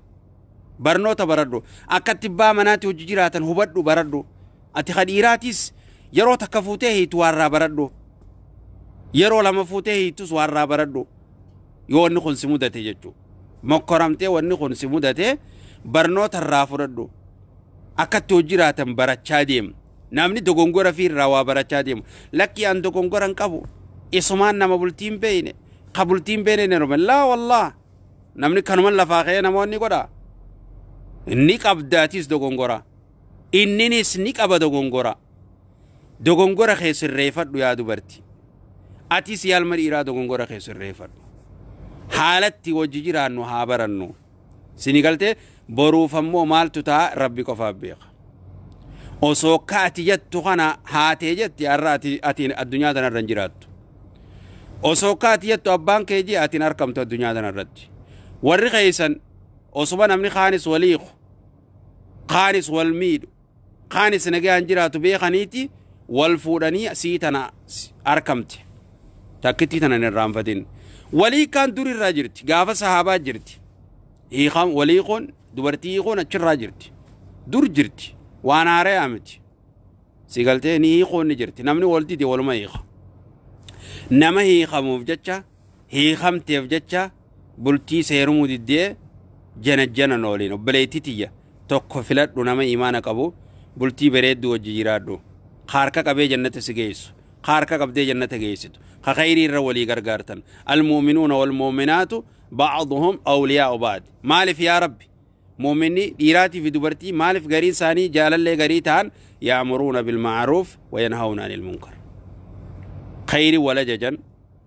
S1: Barnoota baradhu. Akka itti abbaa manaatti hojii jiraatan hubadhu, baradhu. Ati ka dhiiraatis yeroo takka fuutee hiitu waarraa baradhu. Yeroo lama fuutee hiitus waarraa baradhu. Yoo wanni kun si mudate jechuudha. Mokkoramtee wanni kun si mudate, barnoota irraa fudhadhu. Akka itti hojii jiraatan barachaa deema. Namni dogongora fi irraa waa barachaa deemu. Lakki, an dogongora hin qabu. Isumaan nama bultii hin beekne. Ka bultii hin beekne ni laa wallaa. Namni kanuman lafaa ka'ee namoonni godha. Ni qabdaatis dogongora. Inninis ni qaba dogongora. Dogongora kee sirreeffadhu yaa dubarti. Atis yaalma dhiiraa dogongora kee sirreeffadhu. Haalatti wajji jiraannu haa barannu. Sini galtee? Boruuf ammoo maaltu ta'a Rabbi qofaaf beeka. Osoo akka ati jettu kana haatee jetti, har'a ati addunyaa tanarra hin jiraattu. Osoo akka ati jettu abbaan kee jee, ati hin argamtu addunyaa tanarratti. Warri keessan osuma namni kaanis waliiku, kaanis wal miidhu, kaanis nagaan jiraatu beekaniiti wal fuudhanii sii tana argamte. Takkittii tana hin irraanfatin. Walii kaan dur irraa jirti. Gaafa sahaabaa jirti. Hiikam walii kun dubartii hiikuun achirraa jirti. Dur jirti. Waan haarayaa miti. Si galtee? Ni hiikuun ni jirti. Namni wal dide waluma hiika. Nama hiikamuuf jecha, hiikamteef jecha bultii seerumuu diddee jana jana ooliin. Obboleettii tiyya, tokko filadhu, nama imaana qabu, bultii bareedduu wajji jiraadhu. Harka qabee jannata si geessu. Harka qabdee jannata geessitu. Ka khayrii irra walii gargaartan. المؤمنون والمؤمنات بعضهم أولياء بعض. Maaliif yaa Rabbi? Mu'minni dhiiraatii fi dubartii maaliif garii isaanii jaalallee garii ta'an? يأمرون بالمعروف وينهون عن المنكر. Khayrii wal ajajan,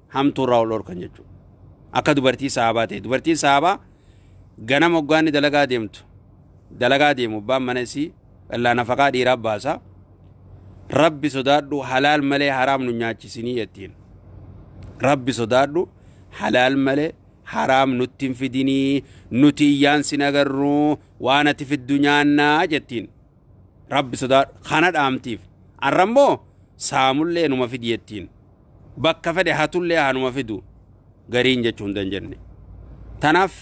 S1: hamtuu irraa wal dhorkan jechuudha. Akka dubartii sahabaa ta'e. Dubartiin sahabaa ganama hoggaanni dalagaa deemtu. Dalagaa deemu abbaan mana isii illaa nafaqaa dhiiraa baasa. Rabbi sodaadhu, halaal malee haraam nu nyaachisinii jettiin. Rabbi sodaadhu, halaal malee haraam nutti hin fidinii, nuti iyyaan sin agarru, waan ati fiddu nyaannaa jettiin. Rabbi sodaadhu kana dhaamtiif. Arrammoo saamullee numa fidi jettiin. Bakka fedhe hatullee haa numa fidu gariin jechuu hin dandeenye. Tanaaf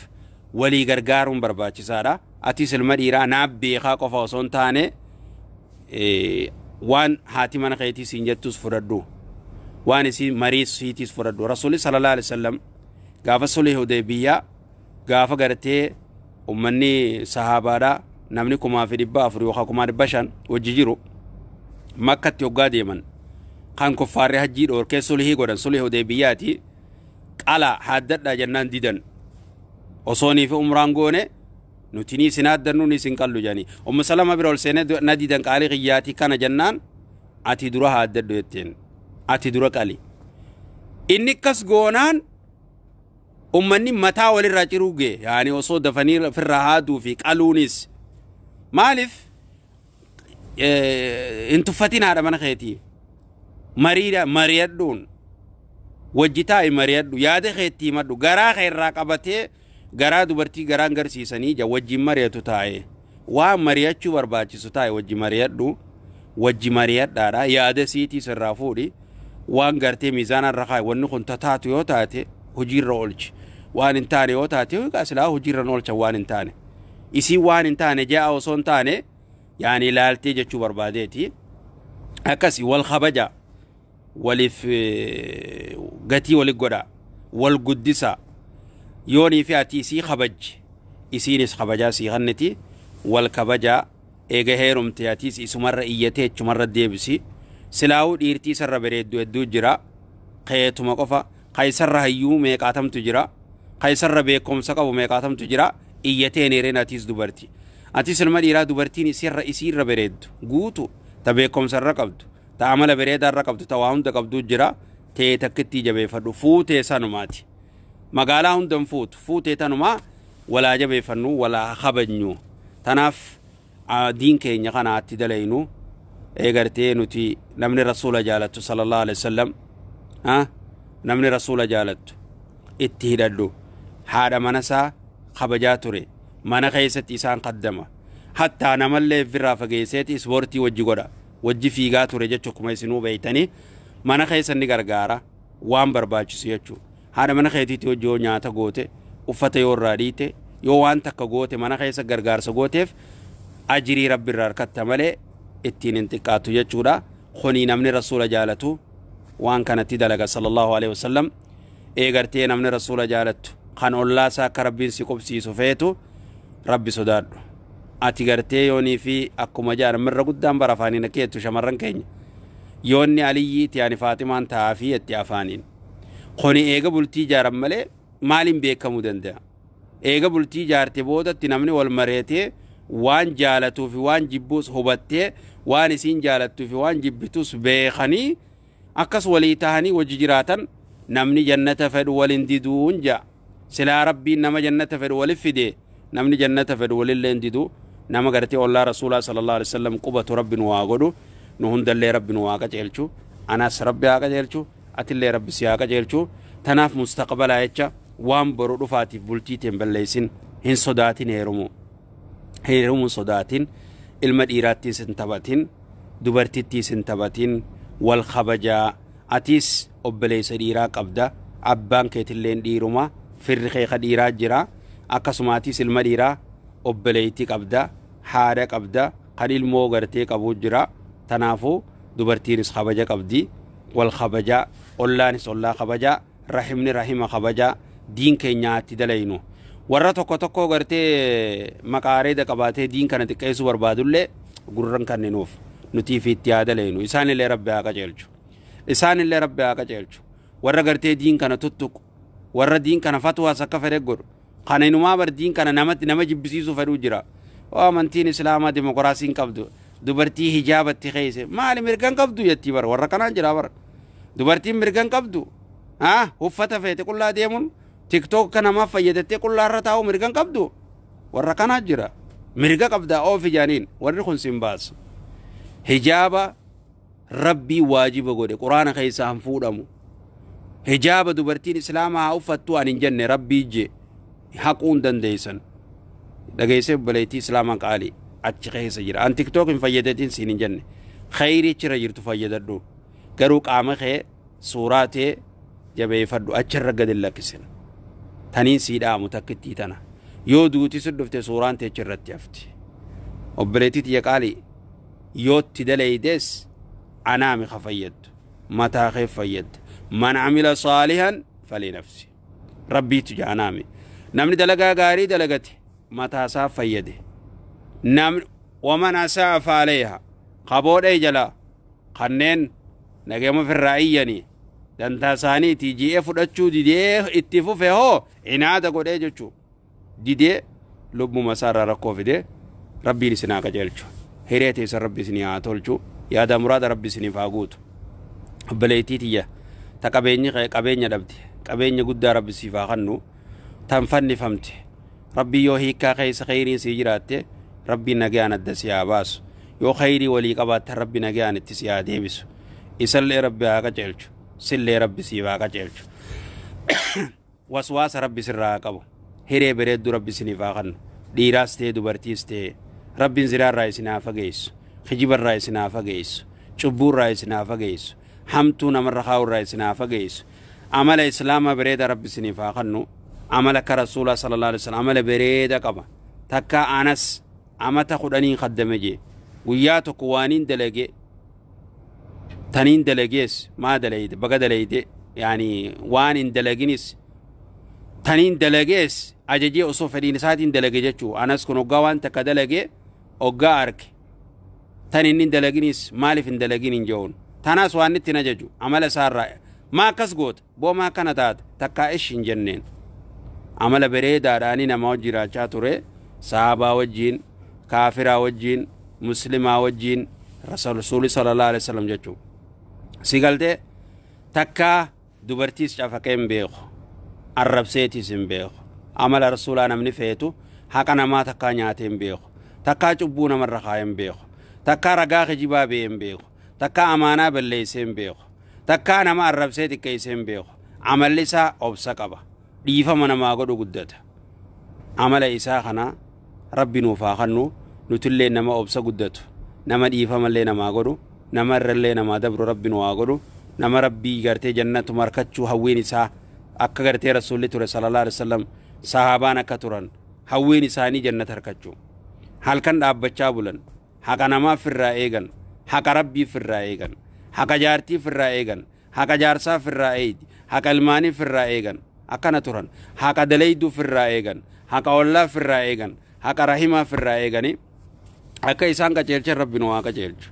S1: walii gargaaruun barbaachisaadha. Atis ilma dhiiraa naaf beekaa qofa osoo hin taane, waan haati mana keetii siin jettus fudhadhu. Waan isii marii siitis fudhadhu. Rasuulli صلى الله عليه وسلم gaafa sulhi Hudaybiyaa, gaafa gartee ummanni sahaabaadhaa namni 1400 yookaan 500,000 wajji jiru Makkatti hoggaa deeman, kan kuffaarri hajjii dhoorkee sulhii godhan, sulhi Hudaybiyaati, qala haaddadhaa jennaan didan. Osoonii fi umraan goone nuti ni isin haaddannu ni isin qallu jedhanii. Ummu Salama bira ol seenee na didan, qaalii kiyyaatii kana jennaan, ati dura haaddadhu jetteen, ati dura qali. Inni akkas goonaan ummanni mataa walirraa ciruu gee, yaani osoo dafanii ofirraa haaduu fi qaluunis maaliif hin tuffatin haadha mana keetii. Mariidha mari'adhuun wajji taa'i, mari'adhu, yaada keetti himadhu, garaa kee irraa qabatee Garaa dubartii garaan garsiisanii ja wajjin mari'atu taa'e. Waan mari'achuu barbaachisu taa'e wajji mari'adhu. Wajji mari'adhaadha. Yaada siitii sirraa fuudhi. Waan gartee miizaana irra kaa'i. Wanni kun tataatu yoo taate hojiirra oolchi. Waan hin taane yoo taate egaa silaa hojiirra oolcha waan hin taane. Isiin waan hin taane ja'a osoo hin taane yaani ilaaltee jechuu barbaadeeti. Akkasi wal kabaja. Waliif gatii walit godha. Wal guddisa. Yoonii fi ati isii kabajji. Isiinis kabajaa sii kanniti. Wal kabajaa. Eega heerumte atiis isumarra iyyatee achumarra deebisi. Silaa'uu dhiirtii isarra bareeddu hedduu jira. Keetuma qofa. Ka isarra hayyuu meeqaatamtu jira. Ka isarra beekumsa qabu meeqaatamtu jira. Iyyatee hin heereen atiis dubarti. Atis ilma dhiiraa dubartiin isiirra bareeddu guutu ta beekumsa irra qabdu ta amala bareedaa irra qabdu ta waa hunda qabdu jira. Tee takkittii jabeeffadhu fuutee sanumaati. Magaalaa hunda hin fuutu fuutee tanumaa walaa jabeeffannu walaa kabajnu. Tanaaf diin keenya kanaatti dalaynu eegartee nuti namni rasuula jaalattu sallallahu alaihi wasallam namni rasuula jaalattu itti hidhadhu. Haadha manasaa kabajaa ture. Mana keessatti isaan qaddama. Hattaa namallee ofirraa fageesseeti ispoortii wajji godha. Wajji fiigaa ture jechuu akkuma isinuu beeytanii mana keessa ni gargaara waan barbaachisu jechuudha. Haadha mana keetiitti wajji yoo nyaata goote uffata yoo irraa dhiite yoo waan takka goote mana keessa gargaarsa gooteef ajirii rabbi irraa harkatta malee ittiin hin xiqqaatu jechuudha. Kuni namni rasuula jaalatu waan kanatti dalaga sallallahu alaihi wasallam. Eegartee namni rasuula jaalattu kan ollaasaa akka rabbiin si qubsiisu feetu rabbi sodaadhu. Ati gartee yoonii fi akkuma jaalan mirra guddaan bara afaaniin akka jettu shamarran keenya. Yoonni Aliyyiiti yaani Faatimaan taa'aa fi itti afaaniin. Kuni eega bultii ijaaran malee maaliin beekamuu danda'a? Eega bultii ijaarte boodatti namni wal mareetee waan jaalatuu fi waan jibbuus hubattee waan isiin jaalattuu fi waan jibbitus beekanii akkas walii tahanii wajji jiraatan namni jannata fedhu waliin diduun ja'a. Silaa rabbiin nama jannata fedhu walif fide namni jannata fedhu walillee hin didu. Nama gartee ollaa rasuulaa sallallahu alaihi wasallam qubatu rabbi nu haa godhu. Nu hundallee rabbi nu haa qajeelchu. Anas rabbi haa qajeelchu. Atillee rabbi si haa qajeelchu. Tanaaf mustaqbalaa jecha waan boru dhufaatiif bultii teen balleessin hin sodaatin heerumu. Heerumuu sodaatin ilma dhiiraattiis hin taphatin dubartittiis hin taphatin wal kabajaa. Atis obboleessa dhiiraa qabda. Abbaan keetilleen dhiiruma. Firri kee ka dhiiraa jira. Akkasuma atis ilma dhiiraa obboleettii qabda. Haadha qabda. Kan ilmoo gartee qabu jira. Tanaafuu dubartiinis kabaja qabdi. Wal kabajaa. Ollaanis ollaa kabajaa. Rahimni rahima kabajaa. Diin keenyaatti dalaynu. Warra tokko tokko gartee maqaareeda qabaatee diin kana xiqqeessuu barbaadullee gurran kenninuuf nutii fi itti haa dalaynu. Isaanillee rabbi haa qajeelchu. Isaanillee rabbi haa qajeelchu. Warra gartee diin kana tuttuqu. Warra diin kana fatwaas akka fedhe godhu. Kana inumaa bar diin kana namatti nama jibbisiisuu fedhuu jira. Oo amantiin islaamaa dimokiraasiin qabdu. Dubartii hijaabatti keesse maali mirgan qabdu jettii bara warra kanaan jira bara. Dubartiin mirgan qabdu. Uffata feete qullaa deemuun tiktook kan namaaf fayyadattee qullaa irra taa'u mirgan qabdu. Warra kanaa jira. Mirga qabdaa oofi jaaniin warri kun sin baasu. Hijaaba rabbii waajiba godhe quraana keessaa hin fuudhamu. Hijaaba dubartiin islaamaa haa uffattu ani hin jenne rabbii je haquu hin dandeessan. Dhageessee obboleettii islaamaa qaalii achi keessa jira. An tiktook hin fayyadatin siin hin jenne. Khayrii achirra jirtu fayyadadhu. Garuu qaama kee suuraa tee jabeeffadhu achirra gadi hin lakkisin. Taniin sii dhaamu takkittii tana. Yoo duuti si dhufte suuraan tee achirratti hafti. Obboleettii tiyya qaalii yoo itti dalaydees anaami ka fayyaddu. Mataa kee fayyadda. Man amila saalihan falinafsi. Rabbiitu jaanaami. Namni dalagaa gaarii dalagate mataa isaa fayyade. Namni waman asaa faaleeha. Qaboodhee jala kanneen nageema ofirraa iyyanii dantaa isaaniitii ji'ee fudhachuu didee itti fufe hoo inaada godhee jechuu didee lubbuma isaarraa rakkoo fide rabbiin isin haa qajeelchu. Hiree teessan rabbi isin haa tolchu. Yaada muraada rabbi isiniif haa guutu. Obboleettii tiyya ta qabeenya dhabde qabeenya guddaa rabbi siif haa kennu tan fannifamte rabbi yoo hiikkaa keessa khayriin sii jiraatte rabbiin nagaan adda si haa baasu. Yoo khayrii walii qabaattan rabbi nagaan itti si haa deebisu. Isallee rabbi haa qajeelchu. Sillee rabbi siif haa qajeelchu. Waswaasa rabbi sirraa haa qabu. Hiree bareedduu rabbi isiniif haa kennu. Dhiiraas ta'e dubartiis ta'e rabbiin zinaarraa isin haa fageessu. Kijibarraa isin haa fageessu. Cubbuurraa isin haa fageessu. Hamtuu namarra kaa'urraa isin haa fageessu. Amala islaamaa bareedaa rabbi isiniif haa kennu. Amala akka rasuulaa sallallahu alaihi wasallam amala bareeda qaba. Takka Anas amata 10 kaddame jee. Guyyaa tokko waaniin dalage taniin dalagees maa dalayde baga dalayde yaani waan hin dalaginis taniin dalagees ajajee osoo fedhiin isaatiin dalage jechuu. Anas kun hoggaa waan takka dalage hoggaa arge tan inni hin dalaginis maaliif hin dalagin hin jehuun tanaas waan itti hin ajaju amala isaarraa maa akkas goota boo maa akkana taata takkaa ish hin jenneen. Amala bareedaadhaanii nama wajjin jiraachaa ture. Sahabaa wajjin, kaafiraa wajjin, muslimaa wajjin rasuuli sallallahu alaihi wasallam jechuu. Si galtee takkaa dubartiis cafaqee hin beeku, arrabseetiis hin beeku. Amala rasuulaa namni feetu haqa namaa takkaa nyaatee hin beeku, takkaa cubbuu namarra kaayee hin beeku, takkaa ragaa kijibaa ba'ee hin beeku, takkaa amaanaa balleessee hin beeku, takkaa nama arrabsee xiqqeessee hin beeku. Amalli isaa obsa qaba, dhiifama namaa godhu guddata. Amala isaa kana rabbi nuuf haa kennu. Nutillee nama obsa guddatu, nama dhiifamallee namaa godhu, nama irrallee namaa dabru rabbi nu haa godhu. Nama rabbii gartee jannatu markachuu hawwiin isaa akka gartee rasuulli ture sallallahu alaihi wasallam, sahaabaan akka turan hawwiin isaanii jannata harkachuu. Halkan dhaabbachaa bulan, haqa namaa firraa eegan, haqa rabbii firraa eegan, haqa jaartii firraa eegan, haqa jaarsaa firraa eeydi, haqa ilmaanii firraa eegan, akkana turan. Haqa dalayduu firraa eegan, haqa ollaa firraa eegan, haqa rahimaa firraa eegani. Akka isaan qajeelchan rabbi nu haa qajeelchu.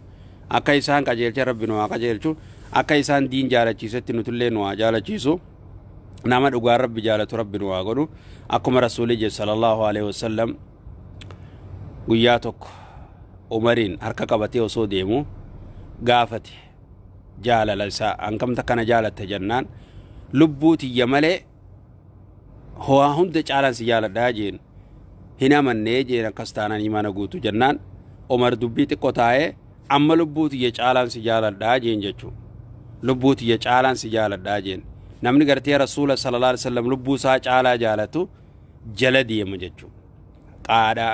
S1: Akka isaan qajeelchan rabbi nu haa qajeelchu. Akka isaan diin jaalachiisetti nutullee nu haa jaalachiisu. Nama dhugaa rabbi jaalatu rabbi nu haa godhu. Akkuma rasuulli jedhe sallallahu alaihi wasallam guyyaa tokko Umariin harka qabatee osoo deemu gaafate jaalala isaa hangamta kana jaalatte jennaan lubbuu tiyya malee ho'aa hunda caalaan si jaaladhaa jeen. Hin amannee jeen akkas taanaan imaana guutu jennaan Umar dubbii xiqqoo taa'ee amma lubbuu tiyya caalaan si jaaladhaa jeen jechuudha. Lubbuu tiyya caalaan si jaaladhaa jeen. Namni gartee rasuula sallallahu alaihi wasallam lubbuu isaa caalaa jaalatu jala deema jechuudha. Qaadha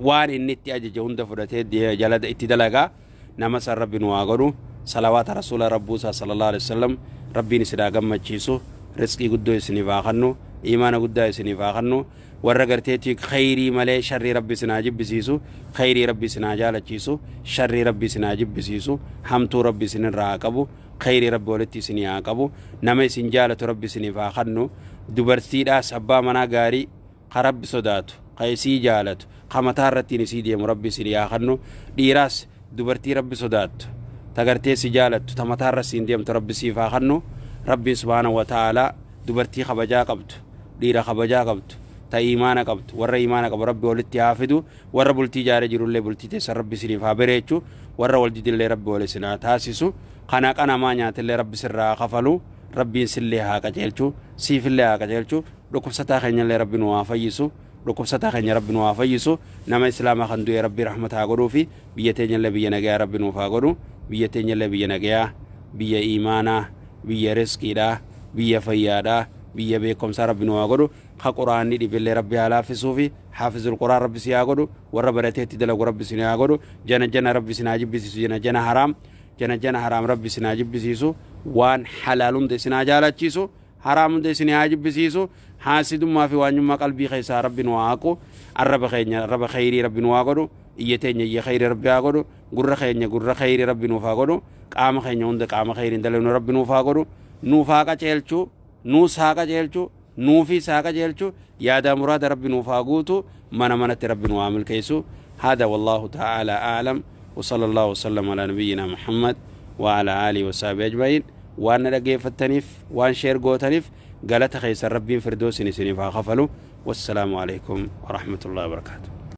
S1: waan inni itti ajaje hunda fudhatee jala itti dalagaa. Nama san rabbi nu haa godhu. Salawaata rasuula rabbuusaa sallallahu alaihi wasallam rabbiin isin haa gammachiisu. Rizqii guddoo isiniif haa kennu. Imaana guddaa isiniif haa kennu. Warra garteetii khayrii malee sharrii rabbi isin haa jibbisiisu. Khayrii rabbi isin haa jaalachiisu. Sharrii rabbi isin haa jibbisiisu. Hamtuu rabbi isinirraa haa qabu. Khayrii rabbi walitti isinii haa qabu. Nama isin jaalatu rabbi isiniif haa kennu. Dubartiidhaas abbaa manaa gaarii ka rabbi sodaatu, ka isii jaalatu, ka mataa irrattiin isii deemu rabbi isinii haa kennu. Dhiiraas dubartii rabbi sodaattu, ta gartee si jaalattu, ta mataa irra siin deemtu rabbi siif haa kennu. Rabbiin subhaanahu wa ta'aalaa dubartii kabajaa qabdu, dhiira kabajaa qabdu, ta imaana qabdu, warra imaana qabu rabbi walitti haa fidu. Warra bultii ijaaree jirullee bultii teessan rabbi isiniif haa bareechu. Warra wal didillee rabbi wal isin haa taasisu. Kan haqa namaa nyaatillee rabbi sirraa haa kafalu. Rabbiin sillee haa qajeelchu, siifillee haa qajeelchu. Dhukkubsataa keenyallee rabbi nu haa fayyisu. Dhukkubsataa keenya rabbi nu haa fayyisu. Nama islaamaa kan du'e rabbi rahmata haa godhuufi. Biyya teenyallee biyya nagayaa rabbi nuuf haa godhu. Biyya teenyallee biyya nagayaa, biyya imaanaa, biyya rizqiidhaa, biyya fayyaadhaa, biyya beekumsaa rabbi nu haa godhu. Ka quraanni dhibillee rabbi haa laaffisuufi. Haafizul quraan rabbi si haa godhu. Warra baratee itti dalagu rabbi si haa godhu. Jana jana rabbi isin haa jibbisiisu. Jana jana haraam, jana jana haraam rabbi isin haa jibbisiisu. Waan halaal hunda isin haa jaalachiisu. Haraam hunda isin haa jibbisiisu. Haasidummaa fi waanyummaa qalbii keessaa rabbi nu haa haqu. Arraba keenya arraba khayrii rabbi nu haa godhu. Iyya teenya iyya khayrii rabbi haa godhu. Gurra keenya gurra khayrii rabbi nuuf haa godhu. Qaama keenya hunda qaama khayriin dalagnu rabbi nuuf haa godhu. Nuuf haa qajeelchu. Nuus haa qajeelchu. Nuufis haa qajeelchu. Yaadaa muraada rabbi nuuf haa guutu. Mana manatti rabbi nu haa milkeessu. Hada wallahu ta'ala a'lam. Wa sallallahu wasallam ala nabiyyina Muhammad wa ala alihi wa sahbihi ajma'in. Waan na dhaggeeffattaniif, waan share gootaniif galata keessan rabbiin firdoosin isiniif haa kafalu. Wassalaamu alaikum wa rahmatullahi wa barakaatuh.